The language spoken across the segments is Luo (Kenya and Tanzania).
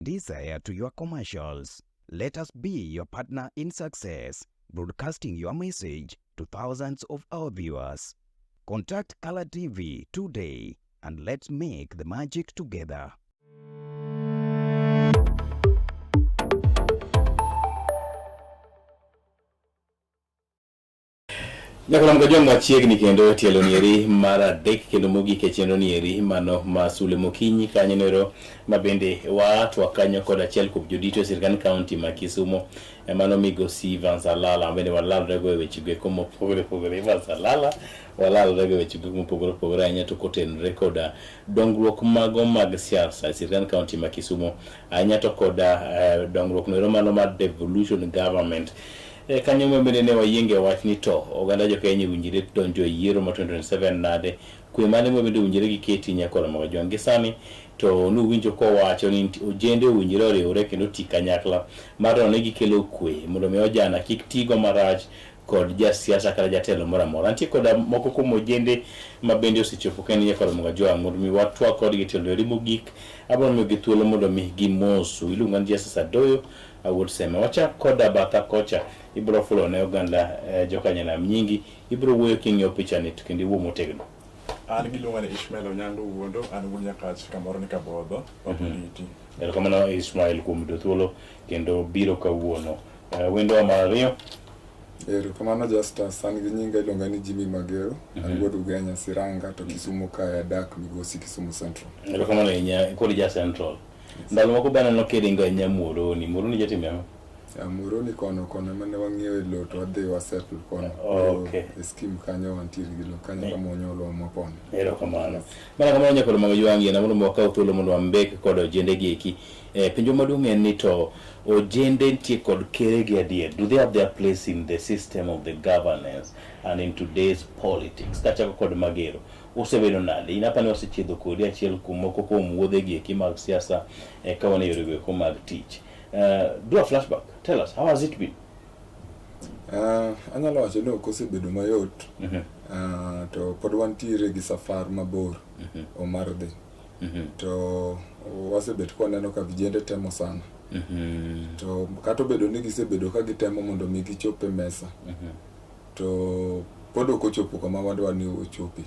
Desire to your commercials. Let us be your partner in success, broadcasting your message to thousands of our viewers. Contact Color TV today and let's make the magic together. Nyaka Kajwang' machiegni kendo tielo nieri mar adek kendo mogik e chenro nieri mano ma Sule Mokinyi kanyo nero ma bende waatwa kanyo kod achiel kuom jodito e sirkand kaunti ma Kisumo e mano migosi Evans Alala ma bende walalrego e weche goeko mopogore opogore. Evans Alala walalrego e weche goeko mopogore opogore ahinya to kotenore koda dongruok mago mag siasa e sirkand kaunti ma Kisumo ahinya to koda eh, dongruok noero mano mar devolution government. E kanyo ma bende ne wayienge wach ni to oganda jo Kenya owinjore donjo e yiero ma 2027 nade, kwe mane ma bende owinjore giketi nyakoro mag Ojwang' gi sani to nuwinjo kowacho ni ojende owinjore oriwre kendo ti kanyakla mar neno ni gikelo kwe mondo mi ojana kik tigo marach kod jasiasa kata jatelo moro amora. Nitie koda moko kuom ojende ma bende osechopo kendo nyakoro mag Ojwang' mondo mi watwak kodgi tielo eri mogik abiro miyogi thuolo mondo mi gimosu. Iluonga ni Jesus Adoyo Awuod Seme. Wachak koda batha kocha, ibiro fulo ne oganda eh, joka Nyanam nyingi, ibiro wuoyo king'iyo pichani to kendo iwuo motegno. An giluonga ni Ishmael Onyango Wuondo, an wuod Nyakach kamoro ni Kabodho, Papoliti. Erokamano Ishmael kuom yudo thuolo kendo biro kawuono. Eh, wendowa mar ariyo Erokamano Justus, an gi nyinga iluonga ni Jimmy Magero, an wuod Ugenya Siranga to Kisumu kae adak Migosi Kisumu Central. Erokamano ahinya kod ja Central. Ndalo moko be aneno kiringo ahinya Muhoroni. Muhoroni jatimo ang'o? Ya, Muhoroni kono kono ema ne wang'iewe lowo to wadhi wa settle kono. Okay. E scheme kanyo wantiere gi lowo kanyo kama onyuolwa mwapono. Erokamano. Mana kamano nyakoro mag jwang' yiena mondo wakaw thuolo mondo wambek kod ojende gi eki. Eh, penjo maduong' en ni to ojende nitie kod kere gi adier. Do they have their place in the system of the governance and in today's politics? Kachako kod Magero. Osebedo nade? In apani wasechiedho kodi achiel kuom moko kuom wuodhe gi eki mag siasa eh, ka wan e yore go eko mag tich. Do a flashback. Tell us, how has it been? Anyalo wacho ni ok osebedo mayot. To pod wantiere gi safar mabor mar dhi. To wasebet kwaneno ka vijende temo sana. To kata obedo ni gisebedo ka gitemo mondo mi gichop e mesa. To pod ok ochopo kama wadwa ni ochopi.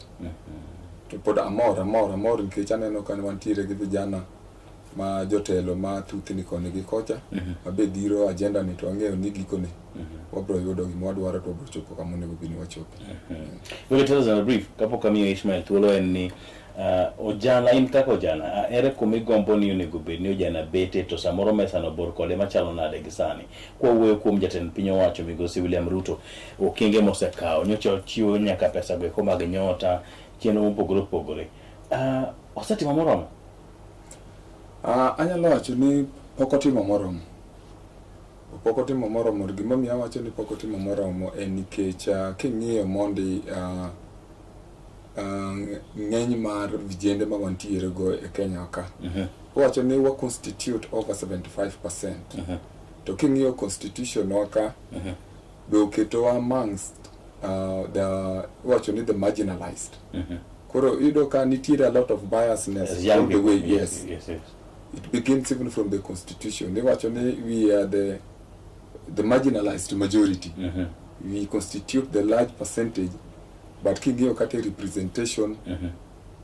To pod amor amor amor nikech aneno ka wantiere gi vijana ma jotelo ma thuthni koni gi kocha ma be dhiro agenda ni to ang'eyo ni gikone wabro yudo gima wadwaro to wabro chopo kama onego bed ni wachope. Well, tell us in a brief, kapok amiyo Ishmael thuolo en ni ojana, in kaka ojana, ere kuma igombo ni onego bed ni ojana bete to samoro mesano bor kode machalo nade gi sani? Kwawuoyo kuom jatend piny owacho migosi William Ruto, okenge mosekawo, nyocha ochiwo nyaka pesa go eko mag nyota, chenro mopogore opogore. Osetimo moromo? Anyalo wacho ni pok otimo moromo. Pok otimo moromo. Gimomiyo awacho ni pok otimo moromo en nikech king'iyo mondi ng'eny mar vijende ma wantiere go e Kenya ka. Owacho ni wa constitute over 75%. To king'iyo constitution wa ka, be oketowa amongst the iwacho ni the marginalized. Koro iyudo ka nitiere a lot of biasness As young all the way. people, Yes. yes. It begins even from the constitution. Iwacho ni we are the marginalized majority. We constitute the large percentage, but king'iyo kata e representation,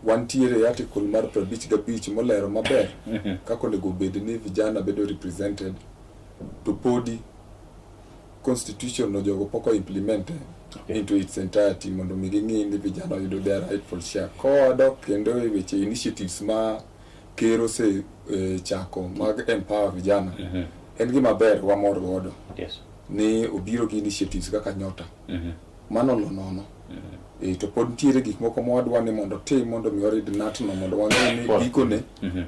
wantiere e article mar 55 molero maber kaka onego bed ni vijana bedo represented, to podi constitution no jogo pok o implement into its entirety mondo mi ging'i ni vijana oyudo their rightful share. Kowadok kendo e weche initiatives ma ker ose chako mag empower vijana, en gima ber wamor godo ni obiro gi initiatives kaka Nyota. Mano lo nono. To pod nitiere gik moko ma wadwa ni mondo otim mondo mi orid nut no mondo wang'e ni gikone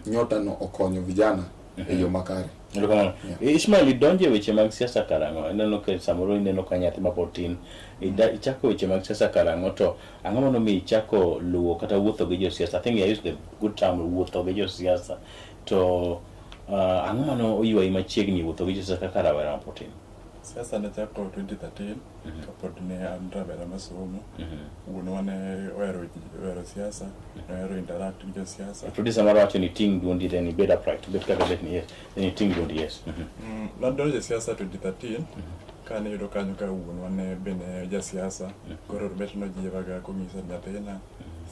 Nyota no okonyo vijana e yo makare. Erokamano. Ishmael, idonjo e weche mag siasa karang'o? Ineno ka samoro ineno ka nyathi ma pod tin. Ichako weche mag siasa karang'o to ang'o manomiyo ichako luwo kata wuotho gi josiasa? I think I use the good term, wuotho gi josiasa. To ang'o mano oywayi machiegni wuotho gi josiasa kaka rawera ma pod tin? Siasa nachako 2013 kapod ne an rawera masomo. Wuonwa ne ohero siasa, nohero interact gi josiasa. Producer moro wacho ni ting' duondi, then ibed upright, bet kaka bet ni, yes, then iting' duondi, yes. Nadonjo e siasa 2013 kane yudo kanyo ka wuonwa ne bende jasiasa. Koro bet nojiwaga konyisa, "Nyathina,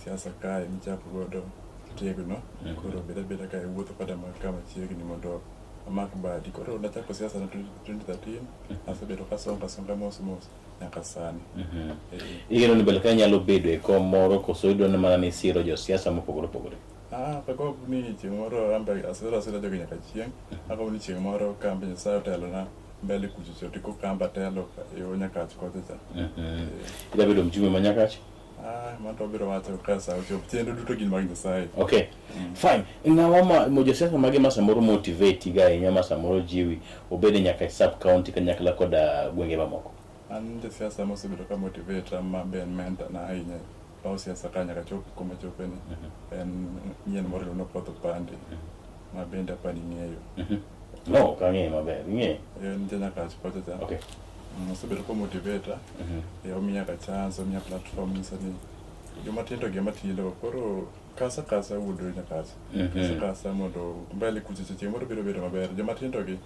siasa kae michako godo tegno, koro bed abeda ka iwuotho koda ka machiegni mondo amak badi." Koro nachako siasa na 2013, asebedo kasonga songa mos mos nyaka sani. Igeno ni bende ka inyalo bedo e kom moro koso idwaro mana ni siro josiasa mopogore opogore? Ah, agombo ni chieng' moro ambe asiro asira jogi nyaka chieng'. Agombo ni chieng' moro ka ambe Nyasaye otelona mbele kucho cho to kamba telo yo Nyakach kocha cha. Idwa bedo mjumbe ma Nyakach? Ah, mano to wabiro wacho ka sa ochopo. Chenro duto gin mag Nyasaye. Okay, fine. Ng'awa ma josiasa mage ma samoro motivate ga ahinya, ma samoro jiwi obed nyaka e sub county kanyakla koda gwenge mamoko? An jasiasa mosebedo ka motivate ma be en mentor na ahinya paw siasa ka nyaka chop kuma chope ni en nyien moro iluongo ni Okoth Opande ma bende apani ing'eyo. No, ok ang'eye maber. Ing'eye? En ja Nyakach kocha cha. Osebedo ko motivate, omiya ka chance, omiya platform, nyisa ni joma tindo gi ema tindo koro kasa kasa wuod Nyakach. Kasa kasa mondo mbele kucho cha chieng' moro biro bedo maber. Joma tindo gi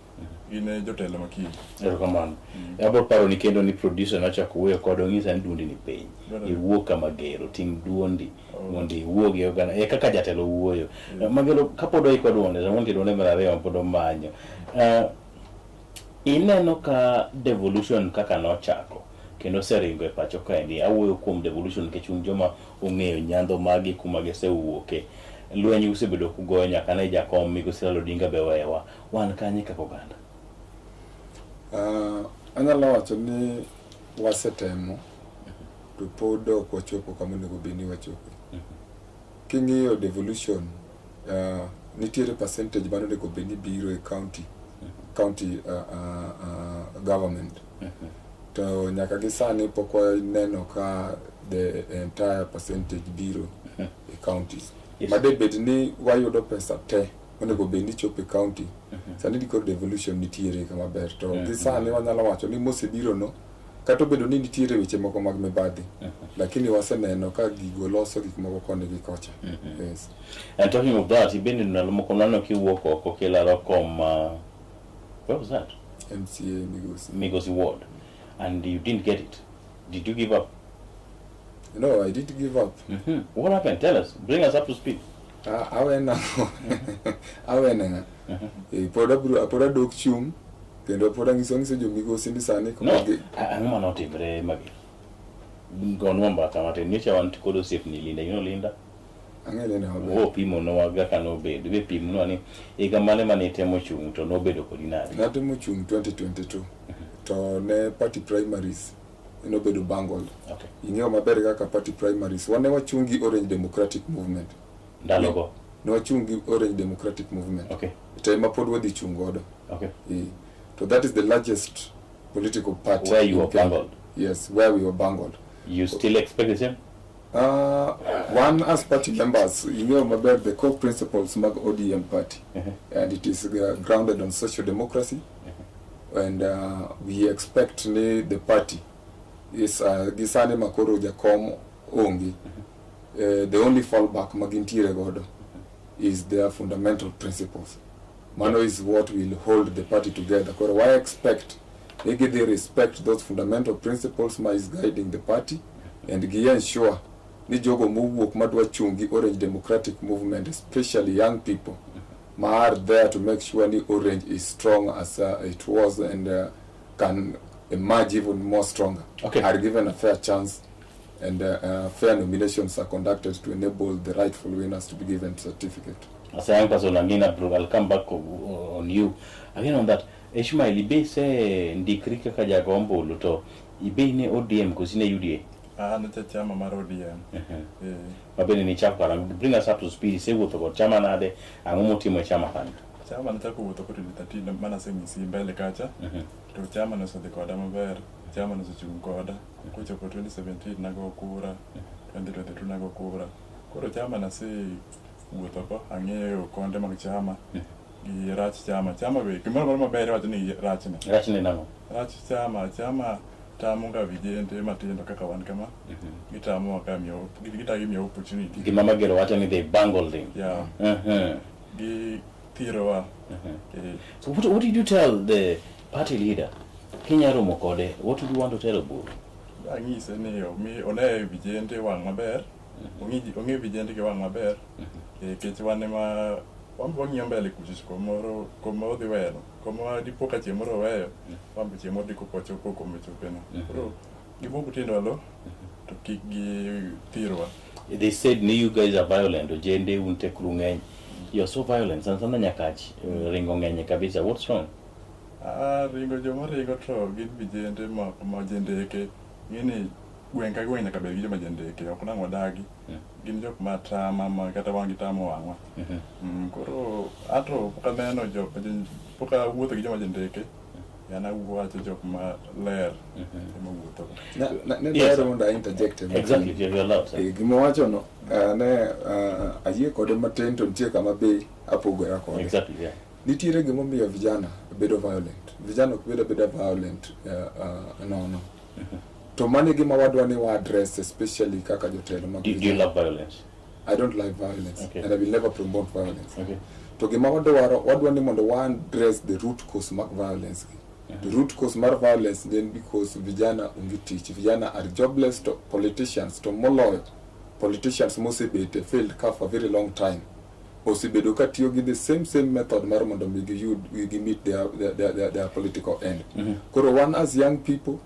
gin e jotelo ma kiny. Erokamano. Abro paro ni kendo ni producer nochako wuoyo kod onyisa ni duondi ni piny. Iwuo kama gero, ting' duondi mondo iwuo gi oganda. E kaka jatelo wuoyo. Magero kapod oiko duonde, samoro nitie duonde mar ariyo mapod omanyo. Ineno ka devolution kaka nochako kendo oseringo e pacho kaendi. Awuoyo kuom devolution nikech un joma ong'eyo nyandho magi kuma gisewuoke. Lweny usebedo kugoyo nyaka ne jakom Migosi Raila Odinga be owewa. Wan kanye kaka oganda? Anyalo wacho ni wasetemo to pod ok wachopo kama onego bed ni wachope. King'iyo devolution, nitiere percentage mane onego bed ni biro e county government. To nyaka gi sani pok waneno ka the entire percentage biro e counties. Made bed ni wayudo pesa te onego bed ni chopo e county. Sani di koro devolution nitiere kama ber. To gi sani wanyalo wacho ni mosebiro no, kata obedo ni nitiere weche moko mag mibadhi, lakini waseneno ka gigo loso gik moko koni gi kocha. Yes. And talking of that, ibende ndalo moko nano kiwuok oko kilaro kom, where was that? MCA Migosi. Migosi Ward. And you didn't get it. Did you give up? No, I didn't give up. What happened? Tell us. Bring us up to speed. Ah, awena awena pod adok chung' kendo pod anyiso jo Migosi ni sani No, ang'o manotimre magi? Gonwa mbaka matin. Nyocha wan kod osiepni Linda. You know Linda? Ang'e Linda maber. O pimonwa kaka nobedo. Ibe pimnwa ni higa mane mane itemo chung' to nobedo kodi nade? Natemo chung' 2022 to ne party primaries nobedo bungled. Ing'eyo maber kaka party primaries wane wachung' gi Orange Democratic Movement. Ndalogo. Ne wachung' gi Orange Democratic Movement. To ema pod wadhi chung' godo. To that is the largest political party Where you in were Kenya. bungled. Yes, where we were bungled. You still expect the same? One as party members, ing'eyo maber the core principles mag ODM party, and it is grounded on social democracy, and we expect ni the party is gi sani makoro jakom onge, the only fallback magintiere godo is their fundamental principles. Mano is what will hold the party together. Koro why expect ni gidhi respect those fundamental principles ma is guiding the party and gi ensure ni jogo mowuok madwa chung' gi Orange Democratic Movement, especially young people ma are there to make sure ni Orange is strong as it was and can emerge even more stronger, are given a fair chance and fair nominations are conducted to enable the rightful winners to be given certificate. As a young person, again, I'll come back on you. Again on that, Ishmael, ibe se ndikri kaka jago ombulu to ibe ne ODM kosi ne UDA? An e chama mar ODM. Mabende ni chako karang'o? Bring us up to speed. Isewuotho kod chama nade? Ang'o motimo e chama kanyo? Chama nachako wuotho ko 2013 mana aseng'isi mbele kacha. To chama nosedhi koda maber. Chama nosechung' koda. Kochopo 2017 nago kura, 2022 nago kura. Koro chama nasewuotho ko, ang'eyo konde mag chama. Gi rach chama. Chama be gimoro amora maber iwacho ni rachne. Rachne nang'o? Rach chama, chama tamo ga vijende matindo kaka wan kama. Gitamowa ka miyo gitagi miyo opportunity. Gima Magero wacho ni they bungled him. Yeah. Gi thirowa. Eh, So what did you tell the party leader? Kinya romo kode, what would you want to tell Oburu? Anyise ni omi one vijende wang' maber. Ong'i ong'i vijende gi wang' maber. Nikech wan ema wan be wang'iyo mbele kucho kumoro kuma odhi weyo kuma dipo ka chieng' moro oweyo wan be chieng' moro dipo ka wachopo kuma ochopeno. Koro gibuog tiendwa lo to kik githirwa. They said ni you guys are violent, ojende un tekru ng'eny. You're so violent, sana sana Nyakach, ringo ng'eny kabisa. What's wrong? Ah, ringo joma ringo to gin vijende moko ma jendeke. Ing'eni gweng' ka gweng' nyaka bed gi joma jendeke, ok nang' wadagi. Gin jok ma tama ma kata wan gitamo wang'wa. Koro ato pok aneno jok pok awuotho gi joma jendeke. An awacho jok ma ler ema wuotho. Ne Yes, dwaro mondo a interject e matin. Exactly, you're allowed. Sir. Gima wacho ne ayie kode matin to nitie kama be apogora kode. Exactly, yeah. Nitiere gimomiyo vijana bedo violent. Vijana ok bed abeda violent nono. To mano e gima wadwa ni wa address especially kaka jotelo mag Do you vijana. love violence? I don't like violence Okay. and I will never promote violence. Okay. To gima wadwaro, wadwa ni mondo wa address the root cause mag violence gi. The root cause mar violence then because vijana onge tich, vijana are jobless to politicians to moloyo politicians mosebet e field ka for a very long time osebedo ka tiyo gi the same method mar mondo mi giyud gi meet their political end. Koro wan as young people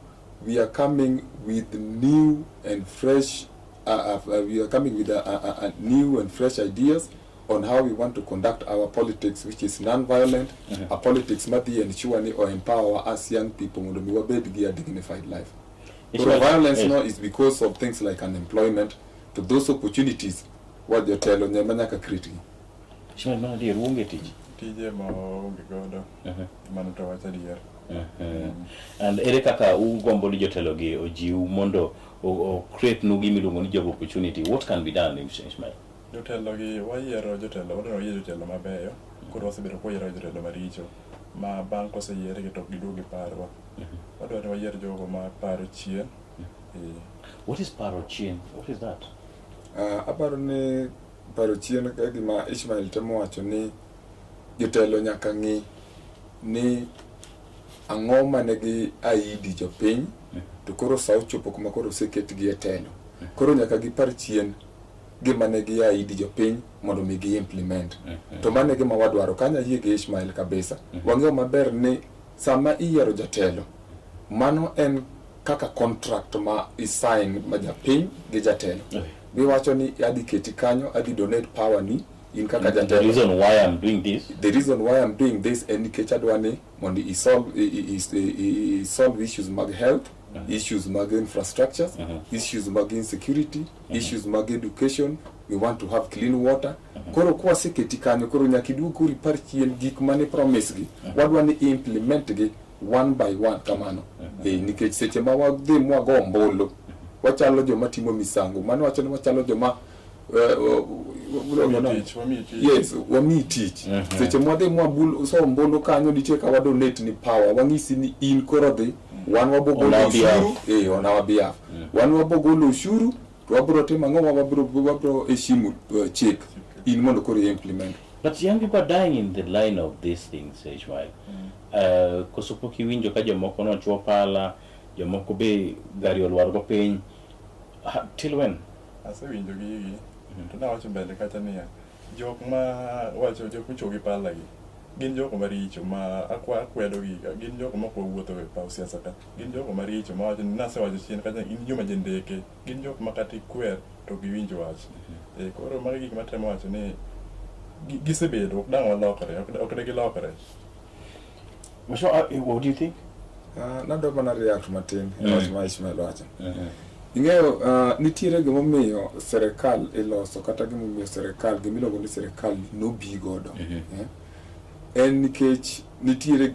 we are coming with new and fresh we are coming with a new and fresh ideas on how we want to conduct our politics, which is non-violent, a politics madhi ensure ni or empower us young people mondo mi wabed gi a dignified life. Koro Ishmael, violence yes. no is because of things like unemployment, to those opportunities wa jotelo nyema nyaka create gi. Ishmael, mano adier, uonge tich. Tije ma waonge godo mano to wacho adier. And ere kaka ugombo ni jotelo gi ojiw mondo o create nu gima iluongo ni job opportunity? What can be done, Ishmael? Jotelo gi wayiero jotelo, wadwaro wayier jotelo mabeyo. Koro wasebedo kwayiero jotelo maricho ma bang' koseyiergi to ok giduog giparwa. Wadwaro ni wayier jogo ma paro chien. What is paro chien? What is that? Aparo ni paro chien ka gima Ishmael temo wacho ni jotelo nyaka ng'i ni ang'o mane gi aidi jopiny to koro sa ochopo kuma koro oseketgi e telo. Koro nyaka gipar chien gima ne gi aidi jopiny mondo mi gi implement. To mano e gima wadwaro. Kanyo ayie gi Ishmael kabisa. Wang'eyo maber ni sama iyiero jatelo, mano en kaka contract ma isign ma japiny gi jatelo. Giwacho ni adhi keti kanyo, adhi donate power ni in kaka The jatelo. reason why I'm doing this. The reason why I'm doing this en nikech adwa ni mondo i solve issues mag health, issues mag infrastructures, issues mag insecurity, issues mag education. We want to have clean water. Koro kwaseketi kanyo, koro nyaka iduog koro ipar chien gik mane promise gi. Wadwa ni implement gi one by one kamano. Nikech seche ma wadhi mwago ombulu, wachalo joma timo misango. Mano wacho ni wachalo joma Wamiyi tich. Yes, wamiyi tich. Seche mwadhi mwabul so ombulu kanyo nitie ka wa donate ni power. Wang'isi ni in koro dhi, wan wabo On golo our behalf. ushuru, on our behalf. Wan wabo golo ushuru, to wabro timo ang'o, wabro heshimu chik. In mondo koro i-implement. But young people are dying in the line of these things, Ishmael. Koso pok iwinjo ka jomoko nochwo pala, jomoko be gari olwar go piny. Till when? Asewinjo gigi. To nawacho mbele kacha niya, jok ma wacho jok michwo gi pala gi gin jogo maricho ma akwedo gi, gin jogo ma ok wawuotho e paw siasa ka, gin jogo maricho ma wacho ni nasewacho chien kacha gin joma jendeke, gin jok ma kata ikwer to ok giwinj wach. Koro mago gik matemo wacho ni gisebedo, ok dang' walokre, ok de gilokre. Mheshimiwa, what do you think? Nadwa mana react matin e wach ma Ishmael wacho. Ing'eyo, nitiere gimomiyo serikal iloso kata gimomiyo serikal, gimiluongo ni serikal nobi godo. En nikech nitiere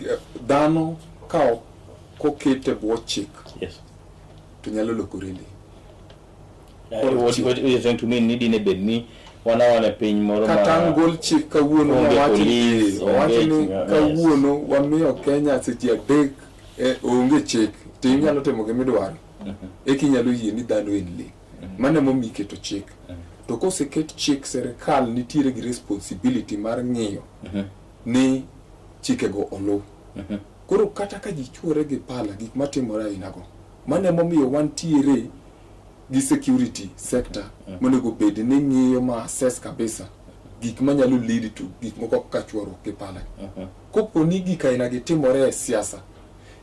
dhano ka ok okete bwo chik, to nyalo lokore le. What you're trying to mean ni dine bed ni Wana e piny moro ma Kata gol chik kawuono onge mawach ni police, owach onge ni yes. kawuono wamiyo Kenya seche 3 onge chik to inyalo timo gimidwaro eka inyalo yie ni dhano en lee. Mano emomiyo iketo chik. To koseket chik, sirikal nitiere gi responsibility mar ng'iyo ni chikego oluw. Koro kata ka ji chuore gi pala, gik matimore ainago, mano emomiyo wantiere gi security sector monego bed ni ng'iyo ma assess kabisa gik manyalo lead to gik moko kaka chuoruok gi pala. Kopo ni gik aina gi timore e siasa,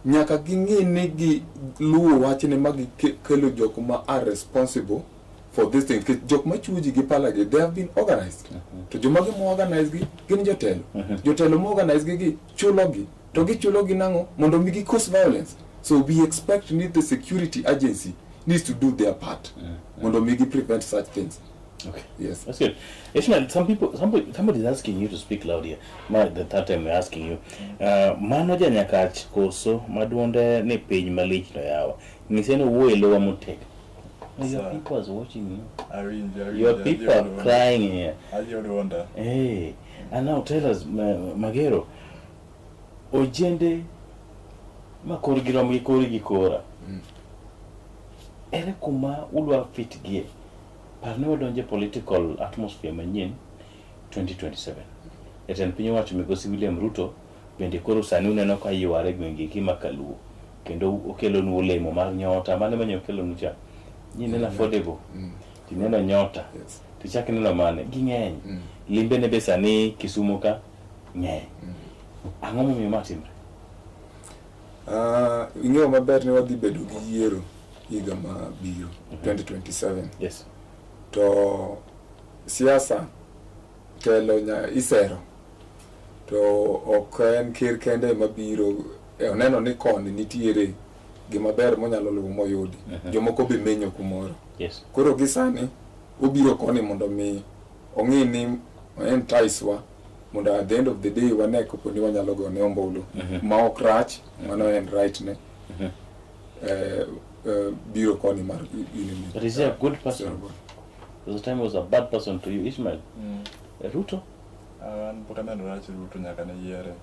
nyaka ging'i ni giluwo wachne ma gikelo jok ma are responsible for this thing. Nikech jok machuo ji gi pala gi, they have been organized. To joma gi mo organize gi gin jotelo. Jotelo mo organize gi chulo gi. To gichulo gi nang'o? Mondo mi gi cause violence. So we expect ni the security agency needs to do their part mondo mi gi prevent such things. Okay. Yes. That's good. Ishmael, some people, somebody is asking you to speak loud here. Ma, the third time we're asking you. Mano janyakach koso maduonde ni piny malich no yawa. Ng'ise ni wuoyo e lowa motegno. Your Sir. people is watching you. Awinjo, awinjo. Your people are crying here. Ajiwo duonda. Hey, and now tell us, Magero, ojende ma korgi rom gi kori gi kora. Ere kuma udwa fit gie? Par ni wadonjo e political atmosphere manyien 2027. Jatend piny owacho migosi William Ruto bende koro sani uneno ka yware e gwenge gi ma kaluo kendo okelonu olemo mar nyota mane manyo okelonu cha nineno affordable tineno nyota tichak ineno mane ging'eny limbe ne be sani Kisumu ka ng'eny. Ang'o momiyo ma timre? Ing'eyo maber ni wadhi bedo gi yiero higa mabiro 2027. Yes. To siasa telo nya isero to ok en ker kende ema biro oneno ni koni nitiere gima ber monyalo luwo moyudi. Jomoko be menyo kumoro. Koro gi sani obiro koni mondo mi ong'i ni entice wa mondo at the end of the day wane kopo ni wanyalo gone ombulu ma ok rach, mano en right ne. Biro koni mar gini. But is he a good person? There was a time he was a bad person to you, Ishmael. Ruto? An pok aneno rach Ruto nyaka ne yiere.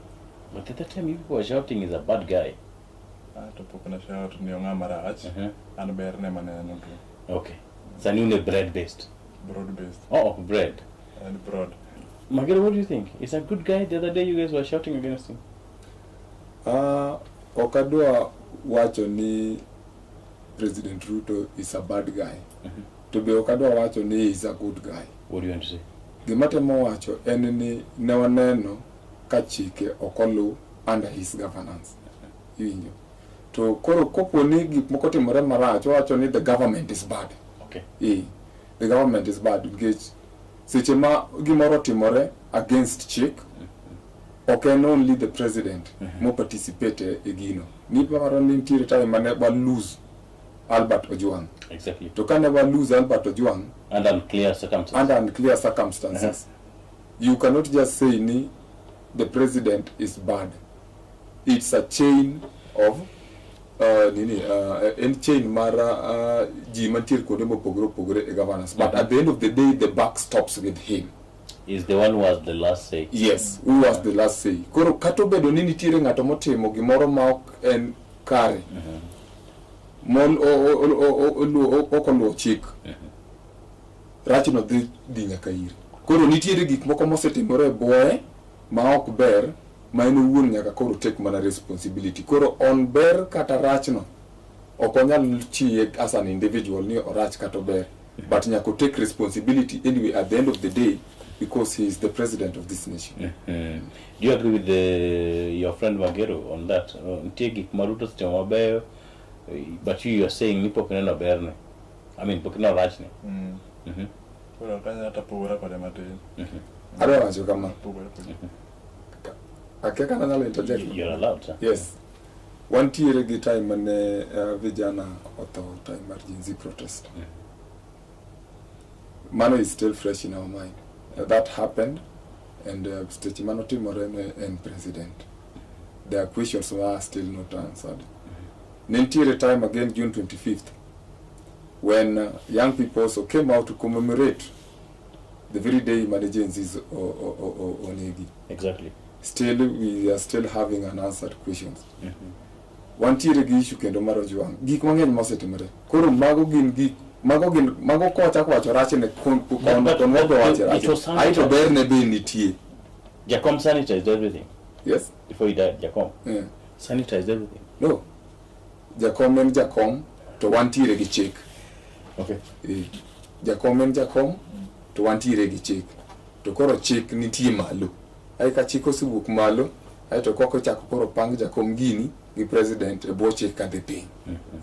But at that time you people were shouting he's a bad guy. To pok na shout ni ong'ama rach. An berne maneno to. Okay. Sani une bread based. Broad based. Oh, bread. And broad. Magero, what do you think? He's a good guy. The other day you guys were shouting against him. Ok adwa wacho ni President Ruto is a bad guy. To be ok adwa wacho ni he is a good guy. What do you want to say? Gima temo wacho en ni ne waneno ka chike ok oluw under his governance. Iwinjo? To koro kopo ni gik moko timore marach, wawacho ni the government is bad. Okay. The government is bad nikech seche ma gimoro otimore against chik, ok en only the president mo participate e gino. Niparo ni nitiere time mane wa lose Albert Ojwang. Exactly. To kane wa lose Albert Ojwang under unclear circumstances. Under unclear circumstances. You cannot just say ni the president is bad. It's a chain of nini en chain mar ji mantiere kuonde mopogore opogore e governance. But at the end of the day, the buck stops with him. Is the one who has the last say. Yes, who has the last say. Koro kata obedo ni nitiere ng'ato motimo gimoro ma ok en kare, ok oluwo chik, rachno dhi nyaka ire. Koro nitiere gik moko mosetimore e bwoye ma ok ber, ma en owuon nyaka koro take mana responsibility. Koro on ber kata rachno, ok onyal chiye as an individual ni orach kata ober, but nyaka take responsibility anyway at the end of the day, because he is the president of this nation. Do you agree with your friend Magero on that? Nitie gik ma Ruto osetimo mabeyo, but you are saying ni pok ineno berne. I mean, pok ineno rachne. Koro ok anyal kata pogora kode matin. Adwa wacho kama. Pogora kode. Akia ka nanyalo interject. You're allowed, sir. Yes. Wantiere gi time mane vijana otho, time mar Gen Z protest. Mano is still fresh in our mind. That happened, and seche manotimore ne en president. There are questions were still not answered. Nitiere time again, June 25th, when young people also came out to commemorate The very day mane Gen Zs onegi. Still we are still having unanswered questions. Wantiere gi issue kendo mar Ojwang. Gik mang'eny mosetimore. Koro mago gin gik mago gin mago kochako wacho rachne kon kon kon wago wacho It rachne. was Aito sanitized. berne be nitie. Jakom sanitized everything Yes? before he died. Jakom Yeah. sanitized everything. No. Jakom en jakom to wantiere gi chik. Okay. Eh, Jakom en jakom to wantiere gi chik. To koro chik nitie malo. Ai ka chik osewuok malo, aeto koko chako koro pang jakom gini gi president e bwo chik kadhi piny.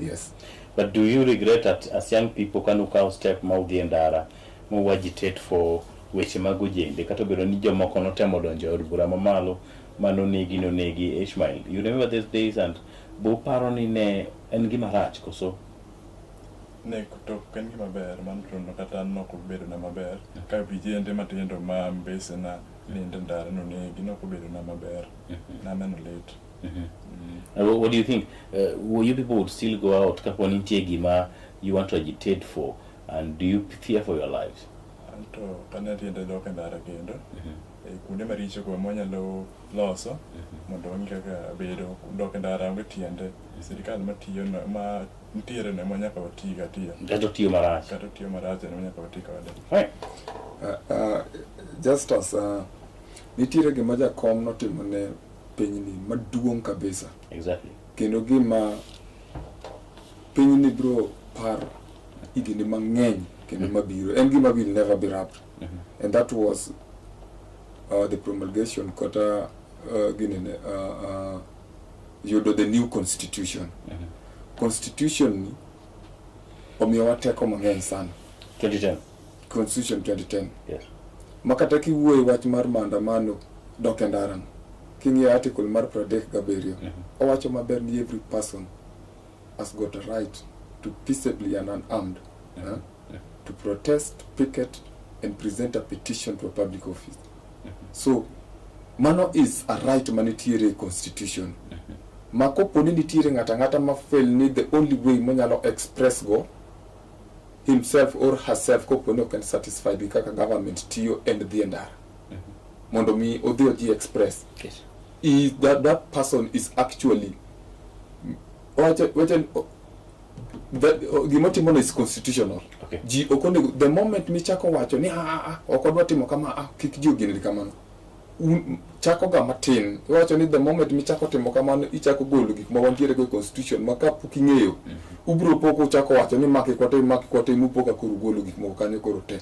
Yes. But do you regret that as young people kane ukawo step ma udhi e ndara ma u agitate for weche mag ojende kata obedo ni jomoko notemo donjo e od bura mamalo manonegi nonegi Ishmael, you remember these days, and be uparo ni ne en gima rach koso? Ne to ok en gima ber mano to no kata an nok obedona maber ka vijende matindo ma mbesena nindo e ndara nonegi nok obedona maber naneno lit. What do you think? Will you people would still go out kapo ni nitie gima you want to agitate for, and do you fear for your lives? Anto kane tiende dok e ndara kendo e kuonde maricho go mwanyalo loso mondo wang'i kaka bedo dok e ndara onge tiende. Sirikal matiyo no ma nitiere no ema nyaka wati ga tiyo. Kata otiyo marach. Kata otiyo marach ema nyaka wati kode. Right. Just as nitiere gima jakom notimo ne pinyni maduong' kabisa. Kendo gima pinyni biro paro higni mang'eny kendo mabiro. En gima will never be wrapped. And that was the promulgation kata ginene yudo the new constitution. Constitution ni omiyowa teko mang'eny sana. 2010. Constitution 2010. Yes. Ma kata kiwuoyo wach mar maandamano dok e ndara no, king'iyo article mar 37, owacho maber ni every person has got a right to peaceably and unarmed to protest, picket and present a petition to a public office. So mano is a right manitiere e constitution. Ma kopo ni nitiere ng'ato ang'ata ma feel ni the only way monyalo express go himself or herself kopo ni ok en satisfied gi kaka government tiyo en dhi e ndara mondo mi odhi oji express. That person is actually wacho wacho gimotimo no is constitutional. Ji ok onego the moment michako wacho ni ah, ah, ah, ok wadwa timo kama, ah, kik ji ogenri kamano. Chako ga matin iwacho ni the moment michako timo kamano ichako golo gik ma wantiere go e constitution ma kapok ing'eyo ubiro pok uchako wacho ni ma kik watim, ma kik watim, upo ka koro ugolo gik moko kanyo koro te.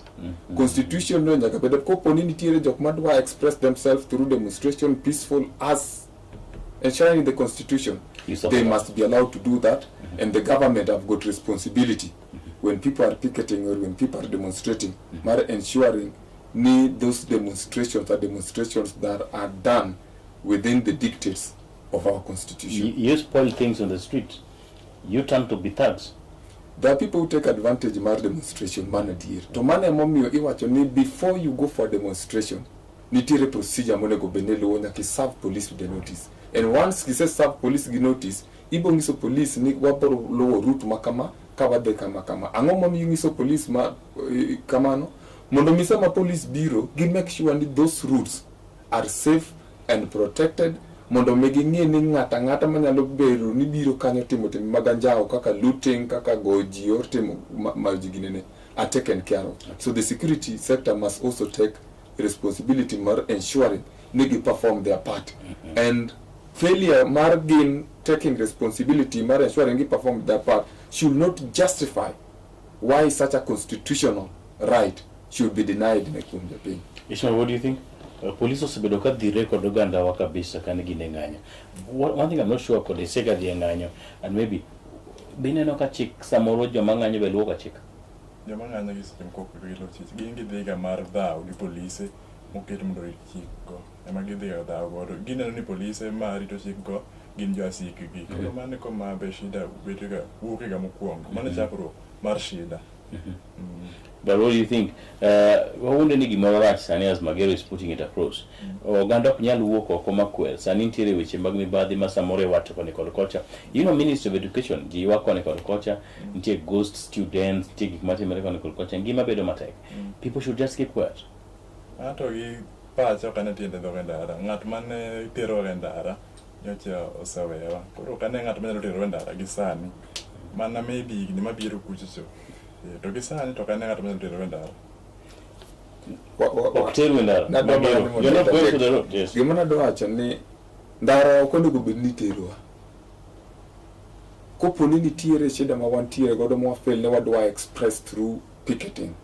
Constitution no nyaka bed kopo ni nitiere jok madwa express themselves through demonstration peaceful as enshrined in the constitution, You support they that. Must be allowed to do that. And the government have got responsibility when people are picketing or when people are demonstrating mar ensuring ni those demonstrations are demonstrations that are done within the dictates of our constitution. You spoil things on the street. You turn to be thugs. There are people who take advantage mar demonstration mano adier. To mano emomiyo iwacho ni before you go for a demonstration, nitiere procedure monego bed ni iluwo. Nyaka iserve police with the notice. And once kise serve police gi notice, ibo nyiso police ni wabro luwo route ma kama ka wadhi kama kama. Ang'o momiyo inyiso police ma kamano? Mondo mi sama police biro, gi make sure ni those routes are safe and protected mondo mi ging'e ni ng'ato ang'ata manyalo bedo ni biro kanyo timo timbe mag anjawo kaka looting, kaka goyo ji or timo mayo ji ginene are taken care of. So the security sector must also take responsibility mar ensuring ni gi perform their part. And failure mar gin taking responsibility mar ensuring gi perform their part should not justify why such a constitutional right should be denied ne kuom jopiny. Ishmael, what do you think? Police osebedo ka dhire kod ogandawa kabisa kane gin e ng'anyo. One thing I'm not sure kod isega dhi e ng'anyo and maybe be ineno ka chik samoro joma ng'anyo be luwo ga chik? Joma ng'anyo gi seche moko ok giluw chik. Gin gidhiga mar dhaw gi polise moket mondo orit chik go. Ema gidhiga dhaw godo. Gineno ni polise ma rito chik go gin jowasikgi. Koro mano e koma be shida bedoga wuok ga mokwongo. Mano e chakruok mar shida. But what do you think? Wawuonde ni gimoro rach sani as Magero is putting it across. Oganda ok nyal wuok oko makwer. Sani nitiere weche mag mibadhi ma samoro iwacho koni kod kocha. Ministry of Education ji ywak koni kod kocha. Nitie ghost students, nitie gik matimore koni kod kocha. Ngima bedo matek. People should just keep quiet. Anto gi pacha ok ane tiende dhok e ndara. Ng'at mane terowa e ndara nyocha osewewa. Koro ok ane ng'at manyalo terowa e ndara gi sani. Mana maybe higni mabiro kuchocho. To gi sani to ok ane ng'at manyalo terowa e ndara. Ok teru e ndara. Nadwa mana ni Magero. mondo You're not going to interject. the road. Yes. Gima nadwa wacho ni ndara ok onego bed ni terowa. Kopo ni nitiere shida ma wantiere godo ma wafeel ni wadwa express through picketing,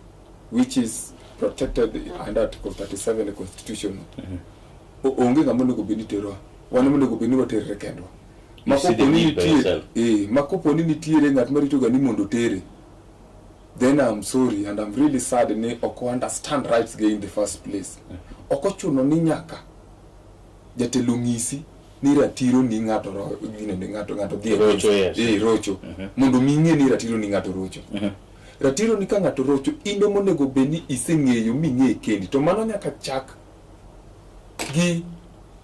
which is protected under Article 37 e Constitution. Onge ng'ama onego bed ni terowa. Wan ema onego bed ni waterre kendwa. Ma You see the kopo ni need by nitie yourself. ma kopo ni nitiere ng'at marito ga ni mondo otere, then I'm sorry and I'm really sad ni ok understand rights ge in the first place. Ok ochuno ni nyaka jatelo ng'isi ni ratiro ni ng'ato gine ni ng'ato ng'ato dhi e Rocho, yes. Rocho. Mondo mi ing'e ni ratiro ni ng'ato rocho. Ratiro ni ka ng'ato rocho, in ema onego bed ni iseng'eyo ming'e kendi. To mano nyaka chak gi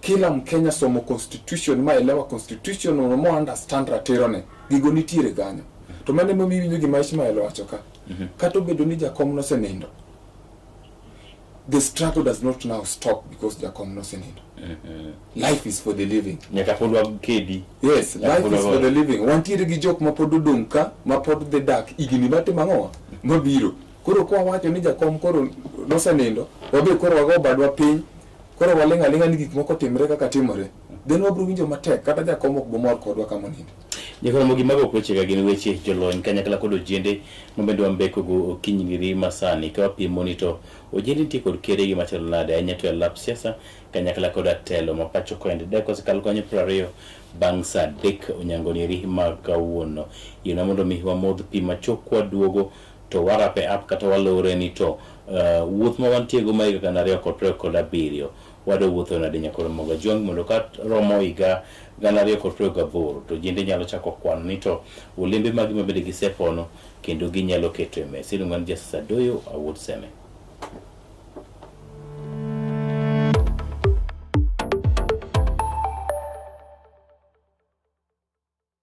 kila Mkenya somo constitution ma elewa constitution no mo understand ratiro ne. Gigo nitiere kanyo. To mano emomiyo iwinjo gima Ishmael owacho ka. Kata obedo ni jakom nosenindo, the struggle does not now stop because jakom nosenindo. Life is for the living. Nyaka pod wakedi. Yes, Nyaka life pod is for wagoyo. the living. Wantiere gi jok ma pod odong' ka, ma pod dhi dak higni matimo ang'owa mabiro. Koro kwa wacho ni jakom koro nosenindo, wabe koro wago badwa piny, koro waling' aling'a ni gik moko timre kaka timore. Then wabiro winjo matek, kata jakom ok bomor kodwa kama oninde. Nyakoromo gi mago ok wechega gin weche jolony kanyakla kod ojende mabende wambeko go okinyi ngiri masani ka wapimo ni to ojende nitie kod keregi machalo nade ahinya to e lap siasa kanyakla kod atelo ma pacho koende. Dakika osekalo kanyo 20 bang' saa 3 onyango niri ma kawuono. Yienwa mondo mi wamodh pi machok kwaduogo to warape up kata walore ni to wuoth ma wantie go ma higa gana ariyo kod piero kod abiriyo wadwa wuotho nade nyaka romo ga Jwang' mondo ka romo higa gana ariyo kod piero gaboro to jende nyalo chako kwano ni to olembe magi ma bende gisepono kendo ginyalo keto e mesa. Iluonga ni Justice Adoyo Awuod Seme.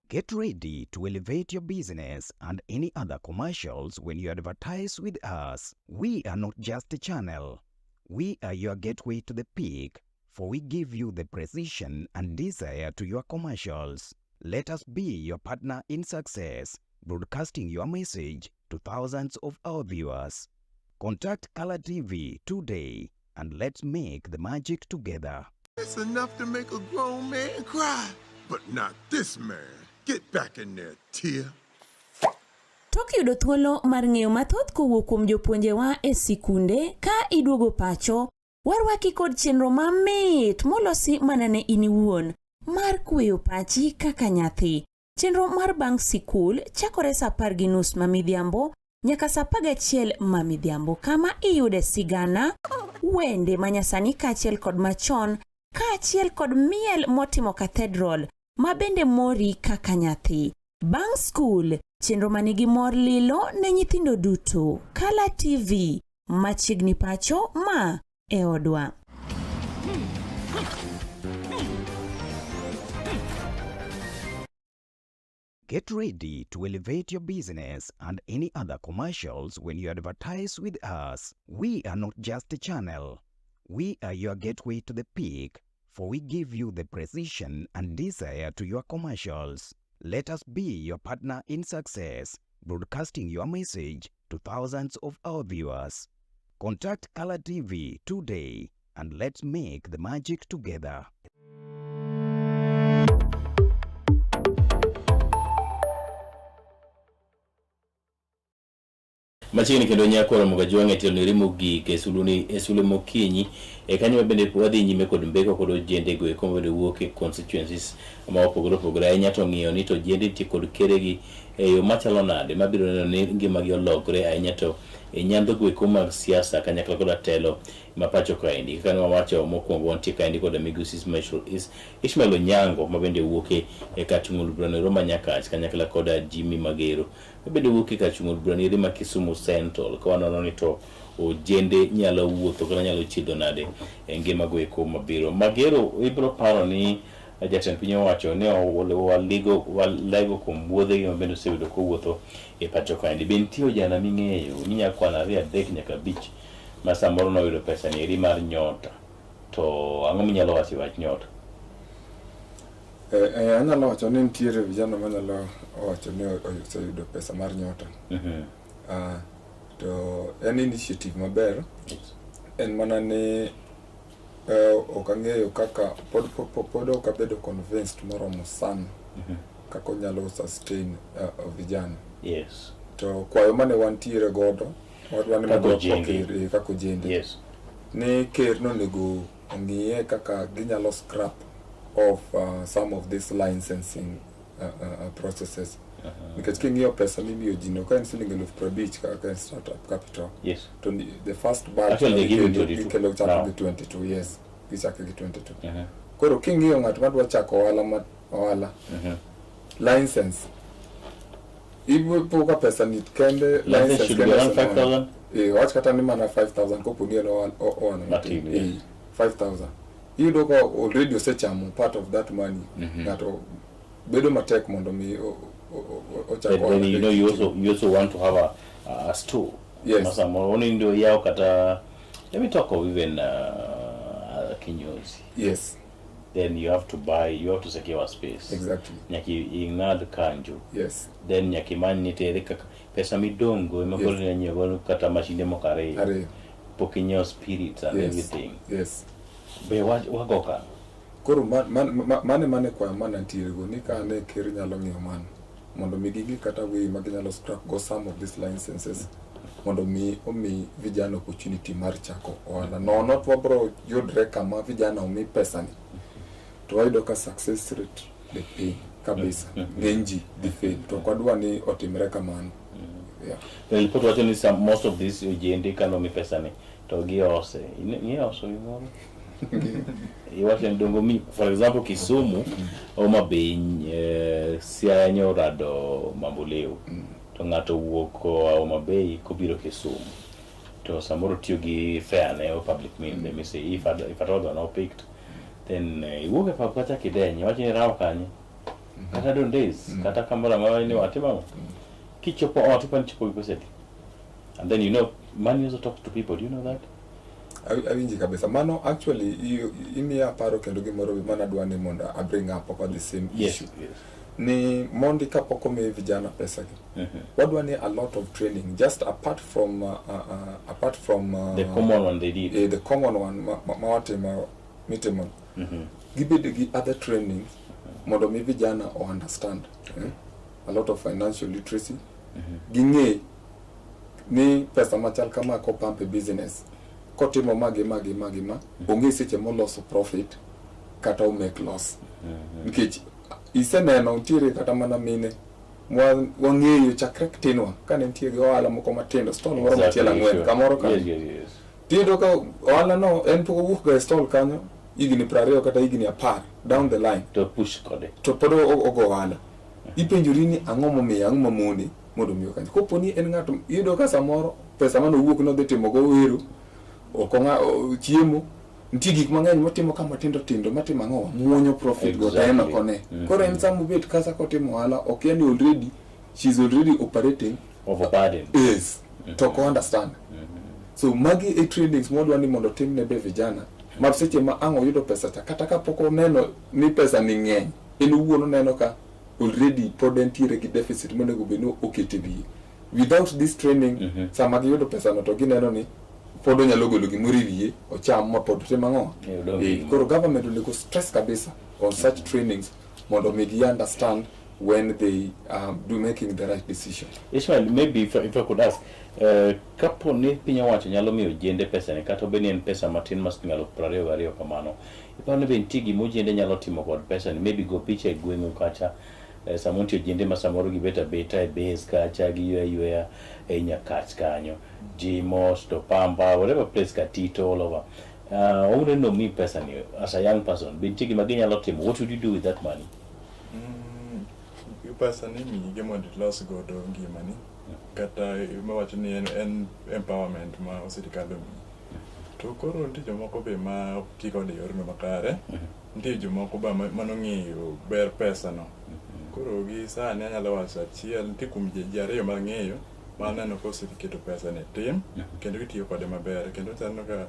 Get ready to elevate your business and any other commercials when you advertise with us. We are not just a channel. We are your gateway to the peak, for we give you the precision and desire to your commercials. Let us be your partner in success, broadcasting your message to thousands of our viewers. Contact Color TV today and let's make the magic together. It's enough to make a grown man cry, but not this man. Get back in there, Tia. Tok yudo thuolo mar ng'eyo mathoth kowuok kuom jopuonjewa e sikunde ka iduogo pacho, warwaki kod chenro mamit molosi mana ne in iwuon mar kweyo pachi kaka nyathi. Chenro mar bang' sikul chakore saa 10:30 ma midhiambo nyaka saa 11 ma midhiambo, kama iyude sigana, wende manyasani kaachiel kod machon, kaachiel kod miel motimo cathedral ma bende mori kaka nyathi. Bang' skul, chenro manigi mor lilo ne nyithindo duto. Kala TV, machiegni pacho ma e odwa. Get ready to elevate your business and any other commercials when you advertise with us. We are not just a channel. We are your gateway to the peak, for we give you the precision and desire to your commercials. Let us be your partner in success, broadcasting your message to thousands of our viewers. Contact Color TV today and let's make the magic together. Machiegni kendo nyako romo ga jwang'e tielo ni mogik e suluni e sule mokinyi e E kanyo bende wadhi nyime kod mbeko kod ojende go eko mabende wuok e constituencies ma opogore opogore ahinya to ng'iyo ni to ojende nitie kod keregi e yo machalo nade mabiro neno ni ngimagi olokre ahinya to e nyandho go eko mag siasa kanyakla koda telo ma pacho kaendi. Kaka ne wawacho mokwongo wantie kaendi koda migosi Ismail, Is, Ishmael Onyango ma bende wuok e kar chung' od burano ero ma Nyakach kanyakla koda Jimmy Magero ma bende wuok e kar chung' od burano eri ma Kisumu Central ka wanono ni to ojende nyalo wuotho kata nyalo chiedho nade e ngima go eko mabiro. Magero ibiro paro ni jatend piny owacho ne waligo walego kuom wuodhegi ma bende oseyudo kowuotho e pacho kaendi. Be nitie ojana ming'eyo minyalo kwano ariyo adek nyaka abich ma samoro noyudo pesa ni eri mar nyota to ang'o minyalo wacho e wach nyota? Eh, eh, anyalo wacho ni nitiere vijana manyalo wacho ni oseyudo pesa mar nyota. Ah, to en initiative maber. Yes. En mana ni eh, ok ang'eyo kaka pod, pod, pod ok abedo convinced moromo sana kaka onyalo sustain vijana. Yes. To kwayo mane wantiere godo wadwa ni Kaka mondo ojende. ker, eh, kaka ojende. Yes. Ni ker nonego ong'iye kaka ginyalo scrap off some of these licensing processes. Nikech king'iyo pesa mimiyo ji no ka en siling 50,000 kaka en startup capital. Yes. To the first batch Actually, they give you 22 gikelo chako now. gi 22 yes. Gichako gi 22. Koro king'iyo ng'at madwa chako ohala ma ohala license ipo ka pesa ni kende License should be kende around osemono. 5,000. Eh, wach kata ni mana 5000 kopo ni en ohala Matin, matin. yes. Eh, 5000 iyudo ka already osechamo part of that money. Ng'ato bedo matek mondo mi ochak But then ohala you know you also want to have a store. Yes. Ma samoro onindo yawo kata let me talk of even kinyozi. Yes. Then you have to buy, you have to secure a space. Exactly. Nyaka ing'ad kanjo. Yes. Then nyaka imany ni tere kaka pesa midong'go ema Yes. koro inyalo nyiewo godo kata mashinde moko ariyo. Ariyo. Pok inyiewo spirits and Yes. everything. Yes. Be wago okang'. Koro mane kwayo mana nitiere go ni ka ne ker nyalo ng'iyo mano mondo mi ging'i kata way ma ginyalo scrap go some of these licenses mondo mi omi vijana opportunity mar chako ohala. Nono to wabro yudre kama vijana omi pesa ni to wayudo ka success rate dhi piny kabisa. Ng'eny ji dhi fail to ok wadwa ni otimre kamano. Yeah. The report wacho ni some, most of these ojende kano mi pesa ni to giose. Ing'e oso gimoro? Iwacho ni dongo mi, for example Kisumu, Homa Bay, Siaya nyorado Mamboleo. To ng'ato wuok koa Homa Bay kobiro Kisumu. To samoro tiyo gi fare ne or public means, let me say, if at all they are not picked, then iwuok e pap kacha kideny, iwacho ni irawo kanye? Kata Don Days, kata kamoro amora ni watimo ang'o? Kichopo ot, ipani chopo gi pesa adi? And then you know, money also talks to people, do you know that? Awinji kabisa. Mano actually imiya paro kendo gimoro mana adwa ni mondo a bring up about the same issue. Ni mondi kapok omi vijana pesa gi. Wadwa ni a lot of training just apart from The common one they did. The common one ma watimo mitimo. Gibed gi other trainings mondo mi vijana o understand. A lot of financial literacy. Ging'e ni pesa machal kama kopamp e business kotimo ma gi ma gi ma gi ma onge seche moloso profit kata o make loss. Nikech iseneno nitiere kata mana mine wang'eyo chakre tinwa kane nitie gi ohala moko matindo stall moro machielo ang'wen kamoro kanyo. Yes. Tiyudo ka ohala no en pok owuok ga e stall kanyo higni 20 kata higni 10 down the line. To push kode. To pod ogo ohala. Ipenjori ni ang'o momiyo, ang'o mamone mondo omiyo kanyo. Kopo ni en ng'ato, iyudo ka samoro pesa mane owuok nodhi timo go wero, ok chiemo, nitie gik mang'eny motimo ka matindo tindo matimo ang'o, muonyo profit go to en ok one. Koro en sama obet kasa kotimo ohala, okia ni already, she's already operating Overburdened. Yes. To ok understand. So magi e trainings mwadwa ni mondo otim ne be vijana. Ma seche ma ang' oyudo pesa cha, kata kapok oneno ni pesa ni ng'eny, en owuon oneno ka already pod entiere gi deficit monego bed ni okete wiye. Without this training, sama giyudo pesa no to gineno ni pod onyalo golo gimoro e wiye, ocham ma pod otim ang'o? Odong' gi Koro government onego stress kabisa on such trainings mondo mi gi understand when they do making the right decision. Ishmael, maybe if I could ask, kapo ni piny owacho nyalo miyo ojende pesa ni kata obed ni en pesa matin ma siling 22,000 kamano, iparo ni be nitie gima ojende nyalo timo kod pesa ni? Maybe go picha e gweng'u kacha, samoro nitie ojende ma samoro gibet abeta e base kacha, giyweyo ayweya e Nyakach kanyo, Jimos, Topamba, whatever place, Katito, all over. Onge no mi pesa ni as a young person, be nitie gima ginyalo timo? What would you do with that money? Pesa ni imiyi mondo ilos godo ngimani kata mawacho ni en empowerment ma sirikal omiyi. To koro nitie jomoko be ma ok ti kode e yorno makare. Nitie jomoko ba manong'eyo ber pesa no. Koro gi sani anyalo wacho achiel, nitie kuom ji ariyo mang'eyo maneno ka oseketo pesa ni e tim kendo gitiyo kode maber kendo aneno ka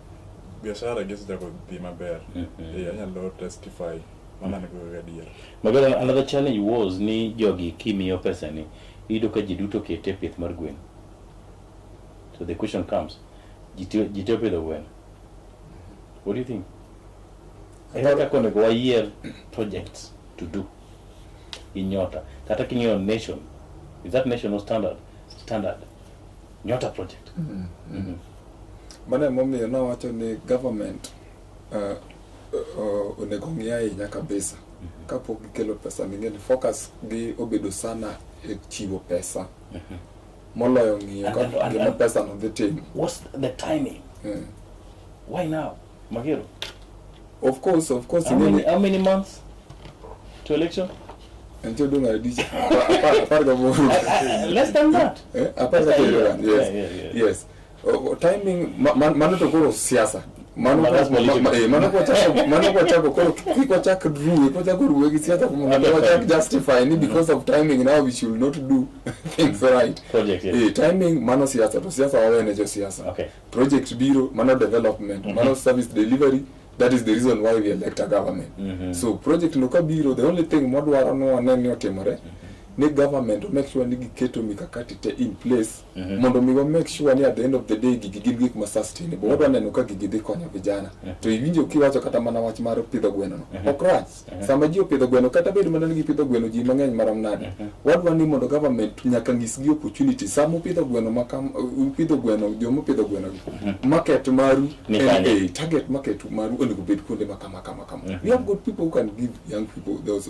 biashara gi osechako dhi maber. Anyalo testify mano an go gadier. Magara, another challenge was ni jogi kimiyo pesa ni, iyudo ka ji duto kete e pith mar gwen. So the question comes, ji te opidho gwen. What do you think? Ere kaka onego wayier projects to do gi Nyota? Kata king'iyo Nation, is that national standard? Standard. Nyota project. Mano emomiyo nawacho ni government onego ng'i ahinya kabisa kapok gikelo pesa ni ng'eni focus gi obedo sana e chiwo pesa moloyo ng'iyo ka gima pesa no dhi timo. What's the timing? Why now? Magero? Of course, of course. How many months to election? Nitie odong' adi? 18. Less than that. 17. Yes. Yeah. Yes. Oh, timing mano to koro siasa. Mano That's political. Mano kwachako koro kik wachak ruwe, kwachako ruwe gi siasa mondo wachak justify ni because of timing now we should not do things right. Project, yes. Timing mano siasa to siasa wawene jo siasa. Project biro mano development, mano service delivery. That is the reason why we elect a government. So project no kabiro, the only thing mwadwaro ni wane ni otimore ni government make sure ni giketo mikakati te in place mondo mi wa make sure ni at the end of the day gigi gin gik ma sustainable. Wadwa neno ka gigi dhi konyo vijana. To iwinjo kiwacho kata mana wach mar pidho gweno no ok rach. Sama ji opidho gweno, kata bed mana ni gipidho gweno ji mang'eny marom nade, wadwa ni mondo government nyaka nyisgi opportunity. Sama upidho gweno ma kam, upidho gweno, joma opidho gweno gi, market maru Ni en kanye? Target market maru onego bed kuonde ma kama kama kama. We have got people who can give young people those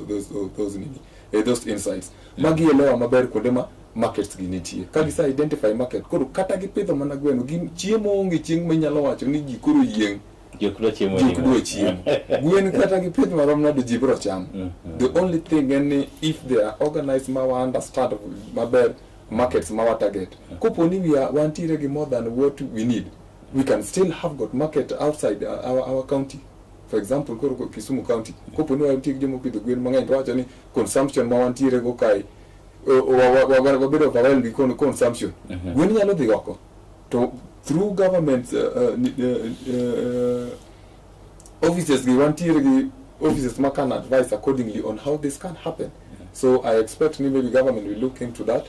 nini, those insights magielewa maber kuonde ma markets gi nitie. Ka gise identify market, koro kata gipidho mana gweno gi chiemo, onge chieng' minyalo wacho ni ji koro yieng'. Ji ok dwa chiemo. Ji ok dwa chiemo. Gwen kata gipidh marom nade, ji biro chamo. The only thing en ni if they are organized ma wa understand maber markets ma wa target, kopo ni we are wantiere gi more than what we need, we can still have got market outside our county. For example, koro Kisumu County, kopo ni wantie gi joma opidho gwen mang'eny to wacho ni consumption ma wantiere go kae wabedo overwhelmed gi consumption, gwen nyalo dhi oko to through government offices gi wantiere gi offices ma can advise accordingly on how this can happen. So I expect ni maybe government will look into that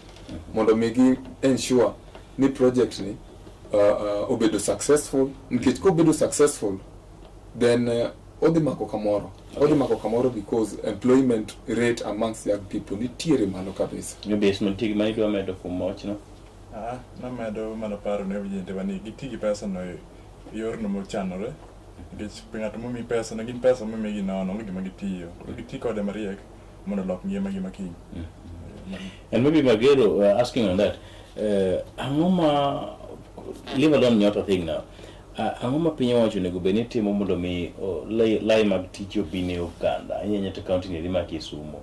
mondo mi gi ensure ni project ni obedo successful, nikech kobedo successful then odhi mako kamoro, odhi mako kamoro because employment rate amongst young people nitiere malo kabisa. Maybe Ismail, nitie gima idwa medo kuom wachno? Ah, namedo mana paro ne ojendewa ni giti gi pesa no e yorno mochanore, nikech ng'ato momi pesa no gin pesa momigi nono, onge gima gitiyo. Koro giti kode mariek mondo olok ngimagi makiny. And maybe Magero, asking on that, ang'o ma, leave alone Nyota thing now, ang'o ma piny owacho onego bed ni timo mondo mi lai mag tich obi ne oganda, ahinya ahinya to county ni ma Kisumu?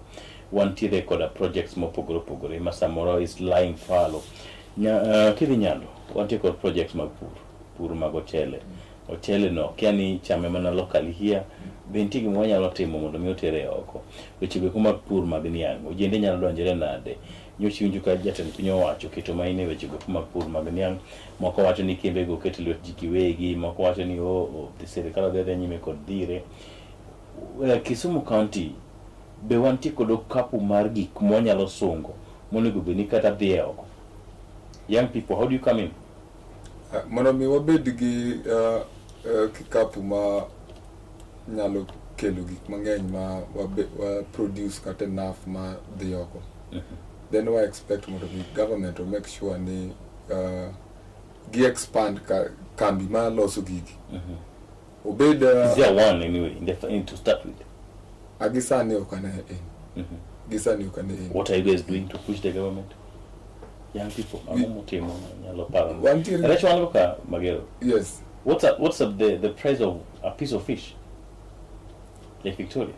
Wantiere koda projects mopogore opogore ma samoro is lying fallow. Kidhi Nyando, wantie kod projects mag pur, pur mag ochele. Ochele no, kia ni chame mana locally here, be nitie gima wanyalo timo mondo mi otere oko? Weche go eko mag pur mag niang', ojende nyalo donjore nade? Nyocha iwinjo ka jatend piny owacho oketo maino e weche go eko mag pur mag niang', moko wacho ni kembe go oket e lwet ji giwegi, moko wacho ni oh, sirikal dhi adhiya nyime kod dhire. Kisumu County be wantie kod okapu mar gik mwanyalo sungo monego bed ni kata dhi e oko? Young people, how do you come in? Mondo mi wabed gi kikapu ma nyalo kelo gik mang'eny ma wa produce kata enough ma dhi oko. Then wa expect mondo mi government o make sure ni gi expand kambi ma loso gigi. Obed Is there one anyway in to start with? Gi sani ok ane any. Gi sani ok ane any. What are you guys doing to push the government? Young people, ang'o mutimo nyalo paro? Wantiere Rech wan go ka Magero. Yes. What's up the price of a piece of fish? Lake Victoria.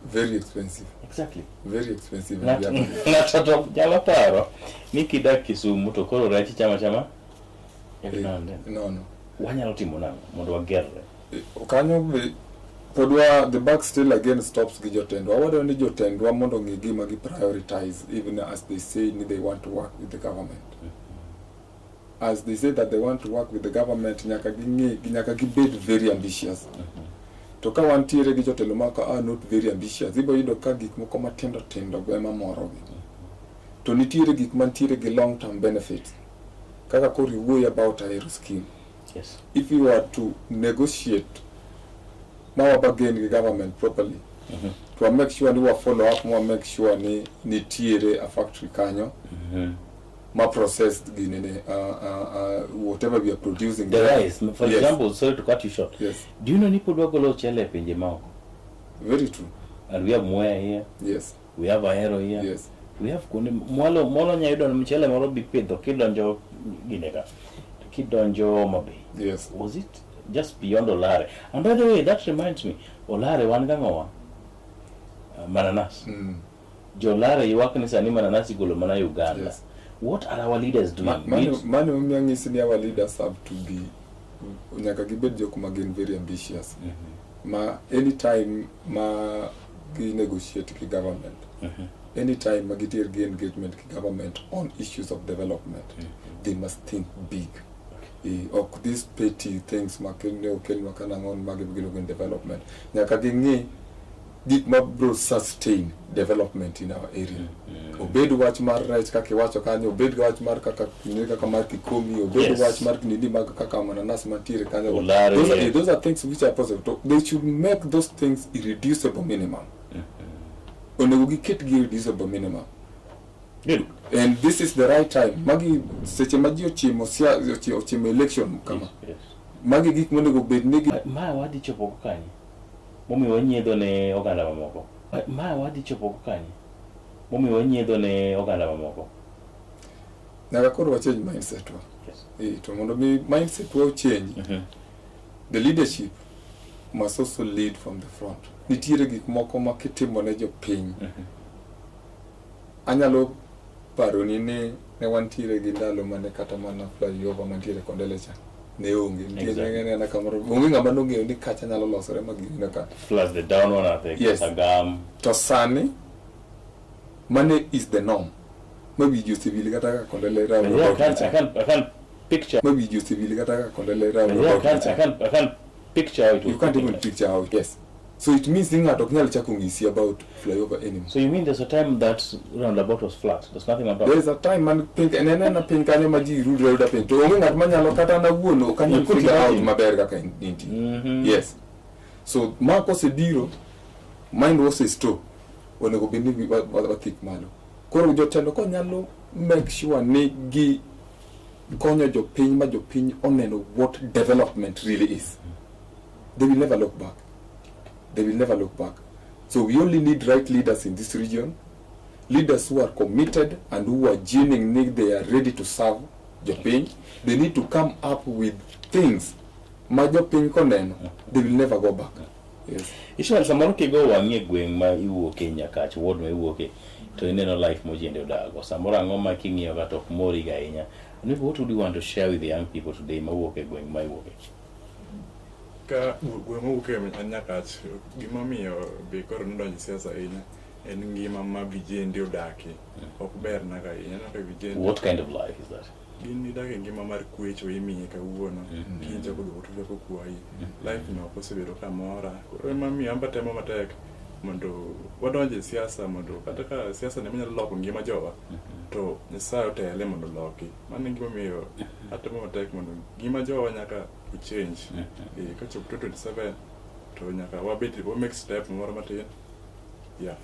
Very expensive. Exactly. Very expensive and we have Ng'ato to nyalo paro ni kidak Kisumu to koro rech ichamo achama every now and then. No. Wanyalo timo nang'o mondo wagerre? Kanyo be pod wa the buck still again stops gi jotendwa. Wadwaro ni jotendwa mondo ong'e gima gi prioritize, even as they say ni they want to work with the government. As they say that they want to work with the government, nyaka ging'e, nyaka gibed very ambitious. To ka wantiere gi jotelo moko are not very ambitious, ibo yudo ka gik moko matindo tindo go ema morogi. To nitiere gik mantiere gi long term benefits. Kaka koro iwuoyo about Ahero scheme. If you were to negotiate ma wa bargain gi government properly, to wa make sure ni wa follow up, ma wa make sure ni nitiere a factory kanyo ma process ginene whatever we are producing. The rice, for example, sorry to cut you short. Yes. Do you know ni pod wagolo ochele e pinje maoko? Very true. And we have Mwea here. We have Ahero here. We have kuonde mwalo mwalo nya yudo mchele moro bipidho kidonjo gine ka. Kidonjo Homa Bay. Was it just beyond Olare? And by the way, that reminds me, Olare wan gang'owa? Mananas. Jo Olare ywak ni sani mananas igolo mana Uganda. What are our leaders doing? Mano emomiyo anyisi ni our leaders have to be, nyaka gibed jok ma gin very ambitious. Ma anytime ma gi negotiate gi government, anytime ma gitiere gi engagement gi government on issues of development, they must think big. Ok these petty things ma kelne okelnwa ka nang'o magi giluongo ni development. Nyaka ging'i gik ma bro sustain development in our area. Obed wach mar rech kaka iwacho kanyo, obed wach mar kaka nini kaka mar Kikomi, obed wach mar nini mag kaka mananas mantiere kanyo. Olare, Those are things which are possible. To, they should make those things irreducible minimum. Onego giket gi irreducible minimum. Good. And this is the right time. Magi seche ma ji ochimo ochimo election kama. Magi gik monego bed ni gi Ma wadhi chopo go kanye? Momiyo wanyiedho ne oganda mamoko. Ma wadhi chopo go kanye? Momiyo wanyiedho ne oganda mamoko. Nyaka koro wa change mindset wa. To mondo mi mindset wa change, the leadership must also lead from the front. Nitiere gik moko ma kitimo ne jopiny. Anyalo paroni ni ne wantiere gi ndalo mane kata mana flyover mantiere Kondele cha ne onge. Nitie ne kamoro onge ng'ama nong'eyo ni kacha nyalo losore ma gino ka. Plus the down one at the Sagam. To sani mane is the norm. Ma wiji osewil kata kaka Kondele roundabout I can't picture. Ma wiji osewil kata kaka Kondele roundabout I can't picture how it You was can't looking even like. Picture how it, yes. So it means ni ng'ato ok nyal chako ng'isi about flyover anymore. So you mean there's a time that roundabout was flat? There's nothing on top. There is a time man piny en enena piny kanyo ma ji rudre aruda piny to onge ng'at manyalo kata an awuon ok anyal You couldn't figure out imagine. Maber kaka nitie. Yes. So ma kosebiro mind ose stop, onego bed ni wathik malo. Koro jotelo konyalo make sure ni gi konyo jopiny ma jopiny oneno what development really is, they will never look back. They will never look back. So we only need right leaders in this region, leaders who are committed and who are genuinely, they are ready to serve jopiny. They need to come up with things ma jopiny koneno, they will never go back. Yes. Ishmael, samoro kigo wang'i e gweng' ma iwuoke, Nyakach ward ma iwuoke, to ineno life mojende odago. Samoro ang'o ma king'iyo ga to ok mori ga ahinya? And maybe what would you want to share with the young people today mawuok e gweng' ma iwuoke? Ka gweng' mawuoke en Nyakach, gimomiyo be koro nodonjo e siasa ahinya en ngima ma vijende odakie ok ber naga ahinya. Ineno ka vijende What kind of life is that? Gin gidak e ngima mar kwecho, imiyi kawuono, kiny chako duogo to chako kwayi. Life no ok osebedo kamora. Koro emomiyo an be atemo matek mondo wadonj e siasa, mondo kata ka siasa ni ema nyalo loko ngima jowa, to Nyasaye otele mondo oloki. Mano e gimomiyo atemo matek mondo ngima jowa nyaka o change. Kochopo 2027. To nyaka wabed wa make step moro matin. Yeah.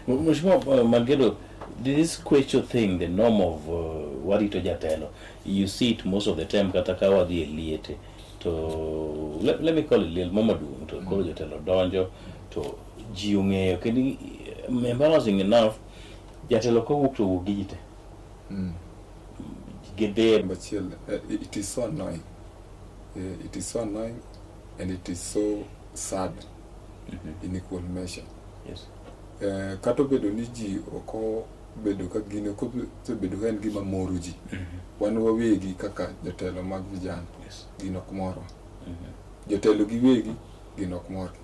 Mheshimiwa Magedo, this kwecho thing, the norm of warito jatelo, you see it most of the time kata ka wadhi e liete to let me call it liel mo maduong' to koro jotelo donjo to ji ong'eyo kendo embarrassing enough jatelo kowuok to owuok gi ji te gidhi Number achiel, it is so annoying. It is so annoying and it is so sad in equal measure. Kata obedo ni ji ok obedo ka gini ok osebedo ka en gima moro ji. Wan wawegi kaka jotelo mag vijana gino ok morwa. Jotelo giwegi gino ok morgi.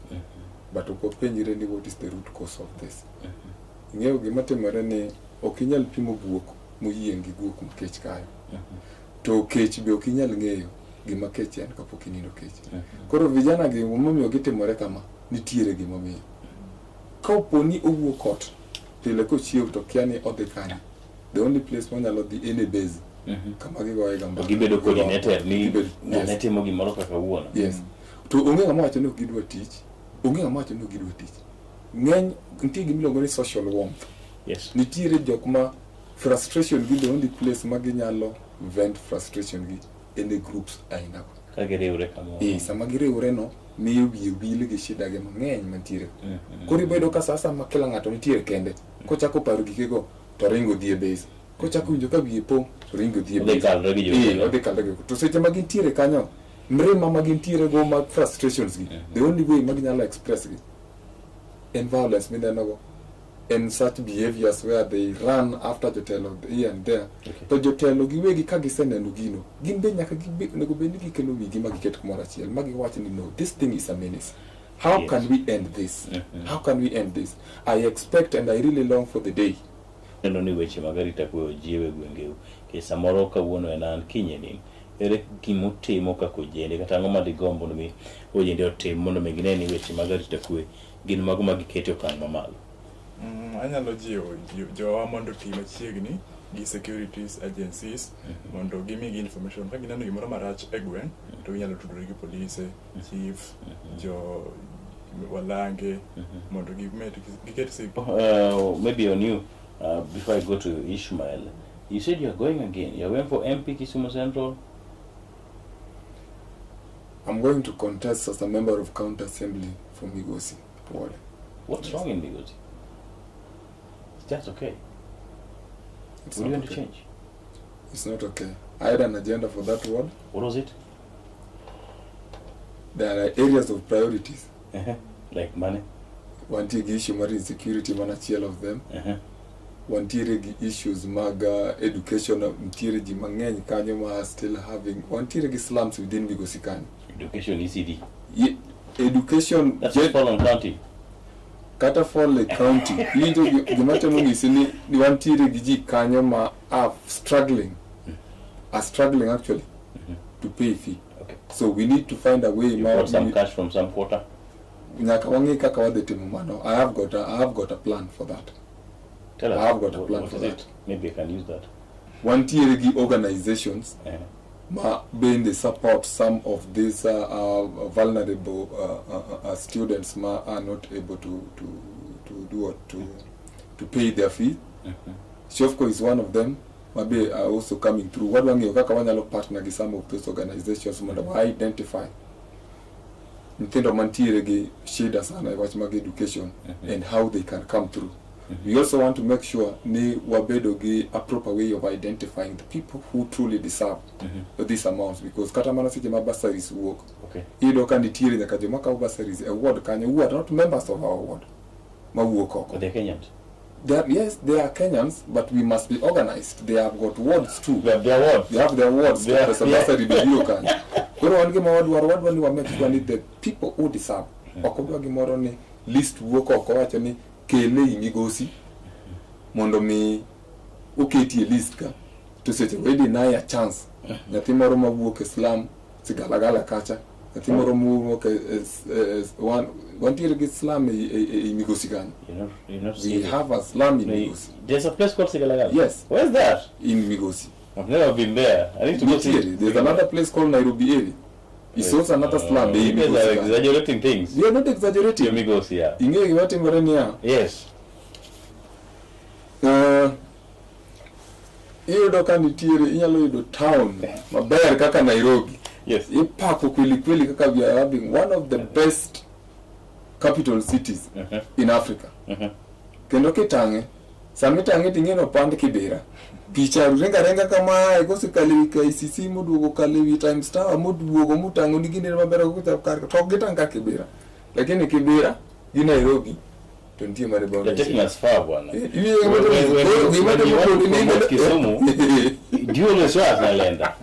But ok wapenjre ni what is the root cause of this. Ing'eyo gima timore ni ok inyal pimo guok moyieng' gi guok ma kech kayo. To kech be ok inyal ng'eyo gima kech en kapok inindo kech. Koro vijana gi momiyo gitimore kama nitiere gimomiyo. Ka opo ni owuok ot pile kochiew to kia ni odhi kanye. The only place monyalo dhi en e base kama gigoye ga to mbaka. gibedo coordinated ni ng'ane timo gimoro kaka wuono. Yes. To onge ng'ama wacho ni ok gidwa tich. Onge ng'ama wacho ni ok gidwa tich. Ng'eny nitie gima iluongo ni social warmth. Nitiere jok ma frustration gi the only place ma ginyalo vent frustration gi en e groups aina go. Ka giriwre kamoro. Sama giriwre no miyo wiye wil gi shida gi mang'eny mantiere. Koro ibedo ka sa sama kila ng'ato nitiere kende, kochako paro gike go to ringo dhi e base. Kochako winjo ka wiye pong' to ringo dhi e Odhi base. kalre gi jowetene. Odhi kalre gi. To seche ma gintiere kanyo, mrima ma gintiere go mag frustrations gi, the only way ma ginyalo express gi en violence mineno go, en such behaviors where they run after jotelo here and there. To jotelo giwegi ka giseneno gino, gin be nyaka onego bed ni gikelo wigi ma giket kumoro achiel, ma giwach ni no, this thing is a menace. How can we end this? How can we end this? I expect and I really long for the day. Neno ni weche mag arita kwe ojiew e gwengeu. Nikech samoro kawuono en an kiny en in. Ere gimutimo kaka ojende kata ang'o ma digomb mondo mi ojende otim mondo mi gine ni weche mag arita kwe gin mago ma giketo e okang' mamalo? Anyalo jiwo jowa mondo oti machiegni gi securities agencies mondo gimigi information. Ka gineno gimoro marach e gweng' to ginyalo tudore gi polise, chief, jo walange mondo gimed giket Maybe on you, before I go to Ishmael, you said you are going again. You are going for MP Kisumu Central? I'm going to contest as a member of County Assembly for Migosi Ward. What's wrong in Migosi? It's just okay. It's What do you not want to okay. change? It's not okay. I had an agenda for that ward. What was it? There are areas of priorities. Like money? Wantie gi issue mar insecurity man achiel of them. Wantiere gi issues mag education, nitiere ji mang'eny kanyo ma still having, wantiere gi slums within Migosi kanyo. Education ECD. Education That's fall on county. Kata fall e county. Iwinjo gima temo nyisi ni wantiere gi ji kanyo ma are struggling. Are struggling actually to pay fee. So we need to find a way. You got some cash from some quarter? Nyaka wang'i kaka wadhi timo mano. I have got a plan for that. Tell us. I have got a plan What for is that. it? Maybe I can use that. Wantiere gi organizations ma bende support some of these vulnerable students ma are not able to do what, to pay their fee. Shofco is one of them. Maybe are also coming through. Wadwa ng'iyo kaka wanyalo partner gi some of those organizations mondo wa identify nyithindo mantiere gi shida sana e wach mag education and how they can come through. We also want to make sure ni wabedo gi a proper way of identifying the people who truly deserve these amounts, because kata mana seche ma bursaries wuok, iyudo ka nitiere nyaka joma kawo bursaries e ward kanyo who are not members of our ward mawuok oko. But they are Kenyans. They are, yes, they are Kenyans, but we must be organized. They have got wards too. They have their wards. They have their wards. They are, Pesa yeah. bursary be biro kanyo. Koro wan gima wadwaro, wadwaro ni wa make sure ni the people who deserve. Ok wadwa gimoro ni list wuok oko wacho ni kele i Migosi mondo mi oketi e list ka. To seche go i deny a chance. Nyathi moro mawuok e slum, Sigalagala kacha, nyathi moro mowuok e wantiere gi slum e Migosi kanyo. You're not We serious. have a slum in No, Migosi. There's a place called Sigalagala. Yes. Where's that? In Migosi. I've never been there. I need to go see. Nitiere. There's another place called Nairobi area. It's also another slum. You guys are exaggerating things. We are not exaggerating. Jo Migosi, yeah. Ing'eyo gima timore niya. Yes. Iyudo ka nitiere inyalo yudo town maber kaka Nairobi. Yes. Ipako kweli kweli kaka we are having one of the best capital cities in Africa. Kendo kitang'e, sama itang'e to ing'e ni opand Kibera. Picha ringa ringa kamae kosekalo ewi KICC moduogo kalo ewi Times Tower moduogo motang'o ni gine maber kar to ok gitang' ka Kibera. Lakini Kibera gi Nairobi to nitie mana You're taking us far, bwana. Eh, iwinjo gima When, gima when you want to promote gima- Kisumu, do you always show us Nyalenda?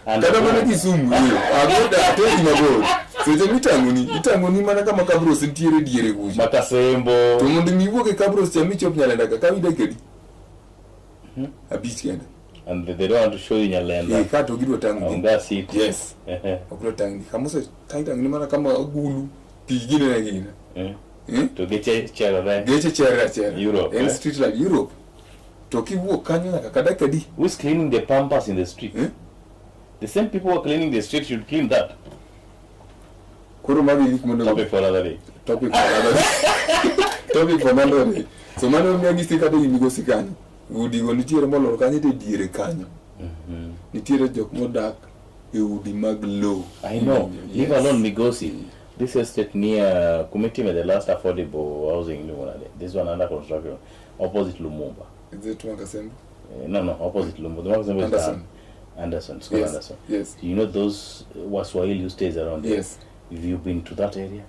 And kata mana Kisumu eh, agoda ateri mabor seche mitang'oni itang'oni mana kama Kabros nitiere diere kucha Makasembo. to mondo mi iwuog e Kabros cha michop Nyalenda ka kawi dakika adi abich kende And they don't want to show you Nyalenda. eh ka to gidwa tang'oni Onga city. yes ok gidwa tang'oni kama osetang' tang'oni mana kama agulu pi ginene gine Eh. Eh? To geche cherore. geche cherre achera Europe, en eh? street like Europe to kiwuok kanyo nyaka ka dakika adi Who's cleaning the pampas in the street? Eh? The same people who are cleaning the street should clean that. koro mago e gik monego Topic for another day. topic for another topic for another day so mano omiyo anyisi kata gi migosi kanyo udigo nitiere molor kanyo to e diere kanyo nitiere jok modak e udi mag lowo I know. Yes. Leave alone Migosi. This estate near Kumitime, the last affordable housing. in Lumonade. This one under construction, opposite Lumumba. Is it Mwakasembo? No, opposite Lumumba. The one is Anderson. Anderson. It's called Yes. Anderson. Yes. You know those Waswahili who stays around there? Yes. If you've been to that area,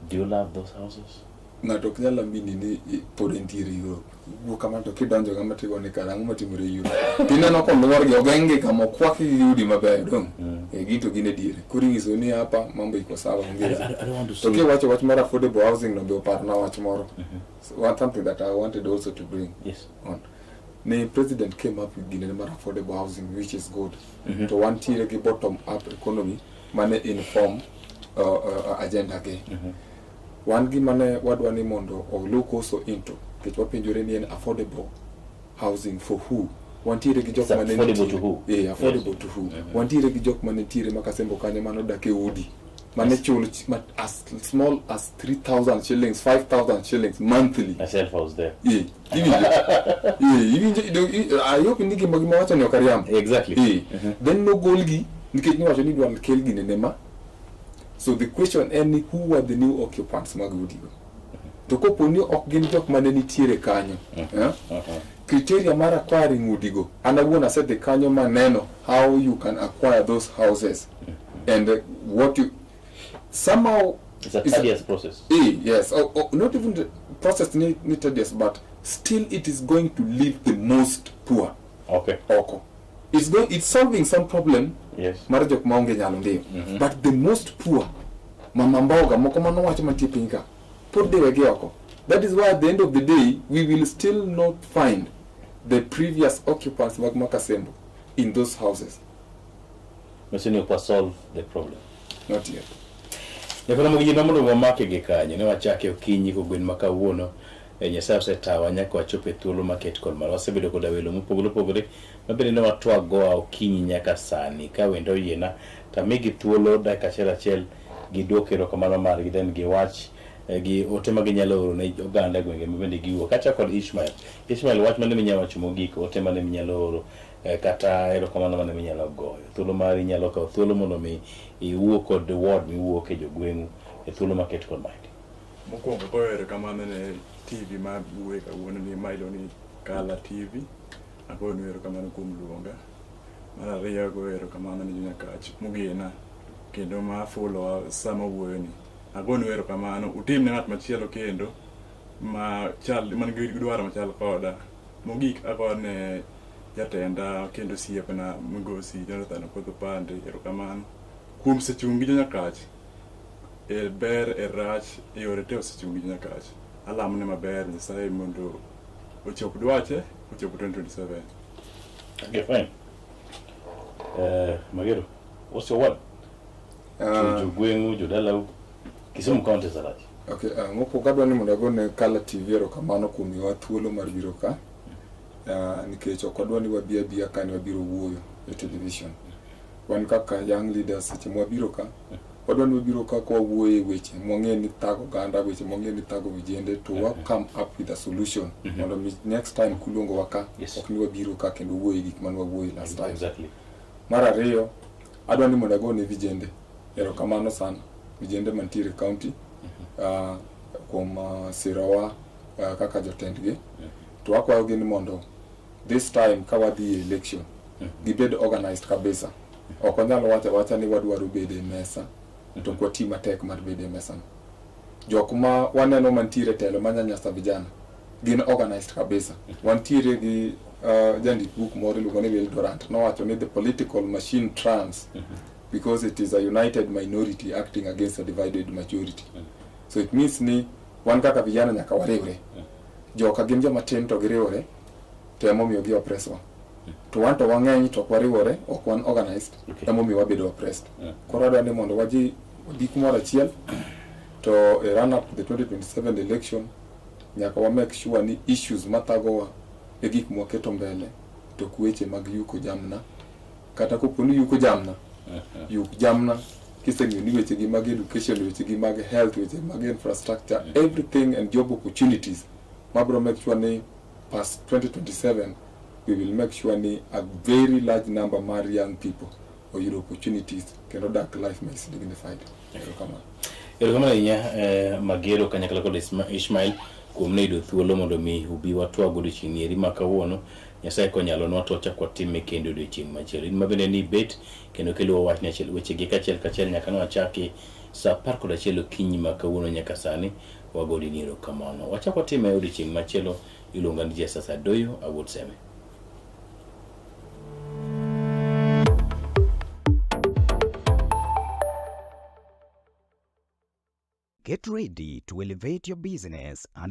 do you love those houses? Ng'ato ok nyal amini ni pod entiere Europe. Wuok kama to kidonjo kama tigo ni kara ang'o matimore Europe. Tineno kolworgi ogeng'gi kama okwakgi gi udi mabeyo dong'. Eh, gin to gin e diere. Koro inyiso ni hapa mambo iko sawa onge. I don't want to To see. kiwacho wach mar affordable housing no be oparna wach moro. So, one something that I wanted also to bring Yes. on. Ni president came up with ginene mar affordable housing which is good. To wantiere gi bottom up economy mane inform agenda gi. Wan gima ne wadwa ni mondo o look also into nikech wapenjore ni en affordable housing for who wantiere gi jok It's mane affordable nitie- to who? Eh, affordable to who wantiere gi jok mane nitiere Makasembo kanyo manodak e udi mane chulo as small as 3000 shillings 5000 shillings monthly Myself, I was there. Eh, iwinjo Eh, iwinjo I hope ni gima gima wacho ni ok ariambo Exactly. Eh, then nogolgi nikech niwacho ni idwa kel ginene ma so the question en ni who were the new occupants mag udigo to kopo ni ok gin jok mane nitiere kanyo eh? criteria mar acquiring udigo an awuon asedhi kanyo maneno how you can acquire those houses and what you somehow It's a tedious process. Eh, yes. Oh, oh, not even the process ni tedious, but still it is going to leave the most poor Okay. oko. It's solving some problem Yes. mar jok maonge nyalo ndiyo. But the most poor, mama mboga moko manowacho mantie piny ka, pod diwegi oko. That is why at the end of the day, we will still not find the previous occupants mag Makasembo in those houses. Meseni ok solve the problem. Not yet. Nyakona mogiji mondo wamake gi kanyo ne wachake okinyi kogwen ma kawuono Nyasaye osetawa nyaka wachop e thuolo maket kod malo. Wasebedo koda welo mopogore opogore mabende ne watwak goa okinyi nyaka sani. Ka wendo oyiena to amigi thuolo dakika achiel achiel giduok erokamano margi then giwach gi ote ma ginyalo oro ne oganda e gwenge ma bende giwuok. Kachako kod Ishmael. Ishmael, wach mane minyalo wacho mogik, ote mane minyalo oro kata erokamano mane minyalo goyo. Thuolo mari inyalo kawo thuolo mondo mi iwuo kod ward miwuok e jogweng'u e thuolo maket kod maendi. Mokwongo goyo erokamano ne TV ma wuoye kawuono ni ma iluongo ni Kala TV. Agoyonu erokamano kuom luonga. Mar ariyo agoyo erokamano ne jonyakach mogena kendo ma follow sama wuoyo ni. Agonu erokamano utim ne ng'at machielo kendo ma chal man gi dwaro machal koda. Mogik agone jatenda kendo osiepna Migosi Jonathan Okoth Opande erokamano kuom sechung' gi jonyakach e ber e rach e yore te osechung' gi jonyakach. Alamone maber Nyasaye mondo ochop dwache ochop 2027. Okay, fine. Magero, what's your word? Jogweng'u, jodalau, Kisumu County is a Okay, mokwongo adwa ni mondo agone Kala TV erokamano kuom miyowa thuolo mar biro ka. Nikech ok wadwa ni wabi abiya ka ni wabiro wuoyo e television. Wan kaka young leaders seche mwabiro ka, wadwa ni wabiro ka kwa wuoye weche mwang'e ni thago oganda, weche mwang'e ni thago vijende, to wa come up with a solution mondo mi next time kuluongowa ka, ok ni wabiro ka kendo wuoye gik mane wawuoye last time. Mar ariyo, adwa ni mondo agone vijende erokamano sana, vijende mantiere e county kuom sirowa kaka jotendgi. To wakwayogi ni mondo this time ka wadhi e election, gibed organized kabisa. Ok wanyal wacho awacha ni wadwaro bedo e mesa to ok wati matek mar bedo e mesa no. Jok ma waneno mantiere e telo manyanyasa vijana gin organized kabisa. Wantiere gi jandik buk moro iluongo ni Will Durant nowacho ni the political machine trans because it is a united minority acting against a divided majority. So it means ni wan kaka vijana nyaka wariwre. Joka gin joma tin to giriwore to emomiyo gi oppress wa. To wan to wang'eny to ok wariwore, ok wan organized, emomiyo wabedo oppressed. Koro adwa ni mondo waji wabi kumoro achiel to e run up to the 2027 election nyaka wa make sure ni issues mathagowa e gik mwaketo mbele to ok weche mag yuko jamna. Kata kopo ni yuko jamna, yuk jamna kiseng'eyo ni wechegi mag education, wechegi mag health, weche mag infrastructure, everything and job opportunities mabro make sure ni past 2027 we will make sure ni a very large number mar young people oyudo opportunities kendo dak life ma is dignified. Erokamano. Erokamano ahinya Magero kanyakla kod Ishmael kuom ne yudo thuolo mondo mi ubi watwag odiochieng' eri ma kawuono. Nyasaye konyalonwa to wachak watime kendo odiochieng' machielo. In ma bende ni bet kendo kiluwo wachni achiel wechegi kachiel kachiel nyaka ne wachaki sa 11 okinyi ma kawuono nyaka sani wagoni ni erokamano. Wachak watime odiochieng' machielo. Iluonga ni Jesus Adoyo awuod Seme. Get ready to elevate your business and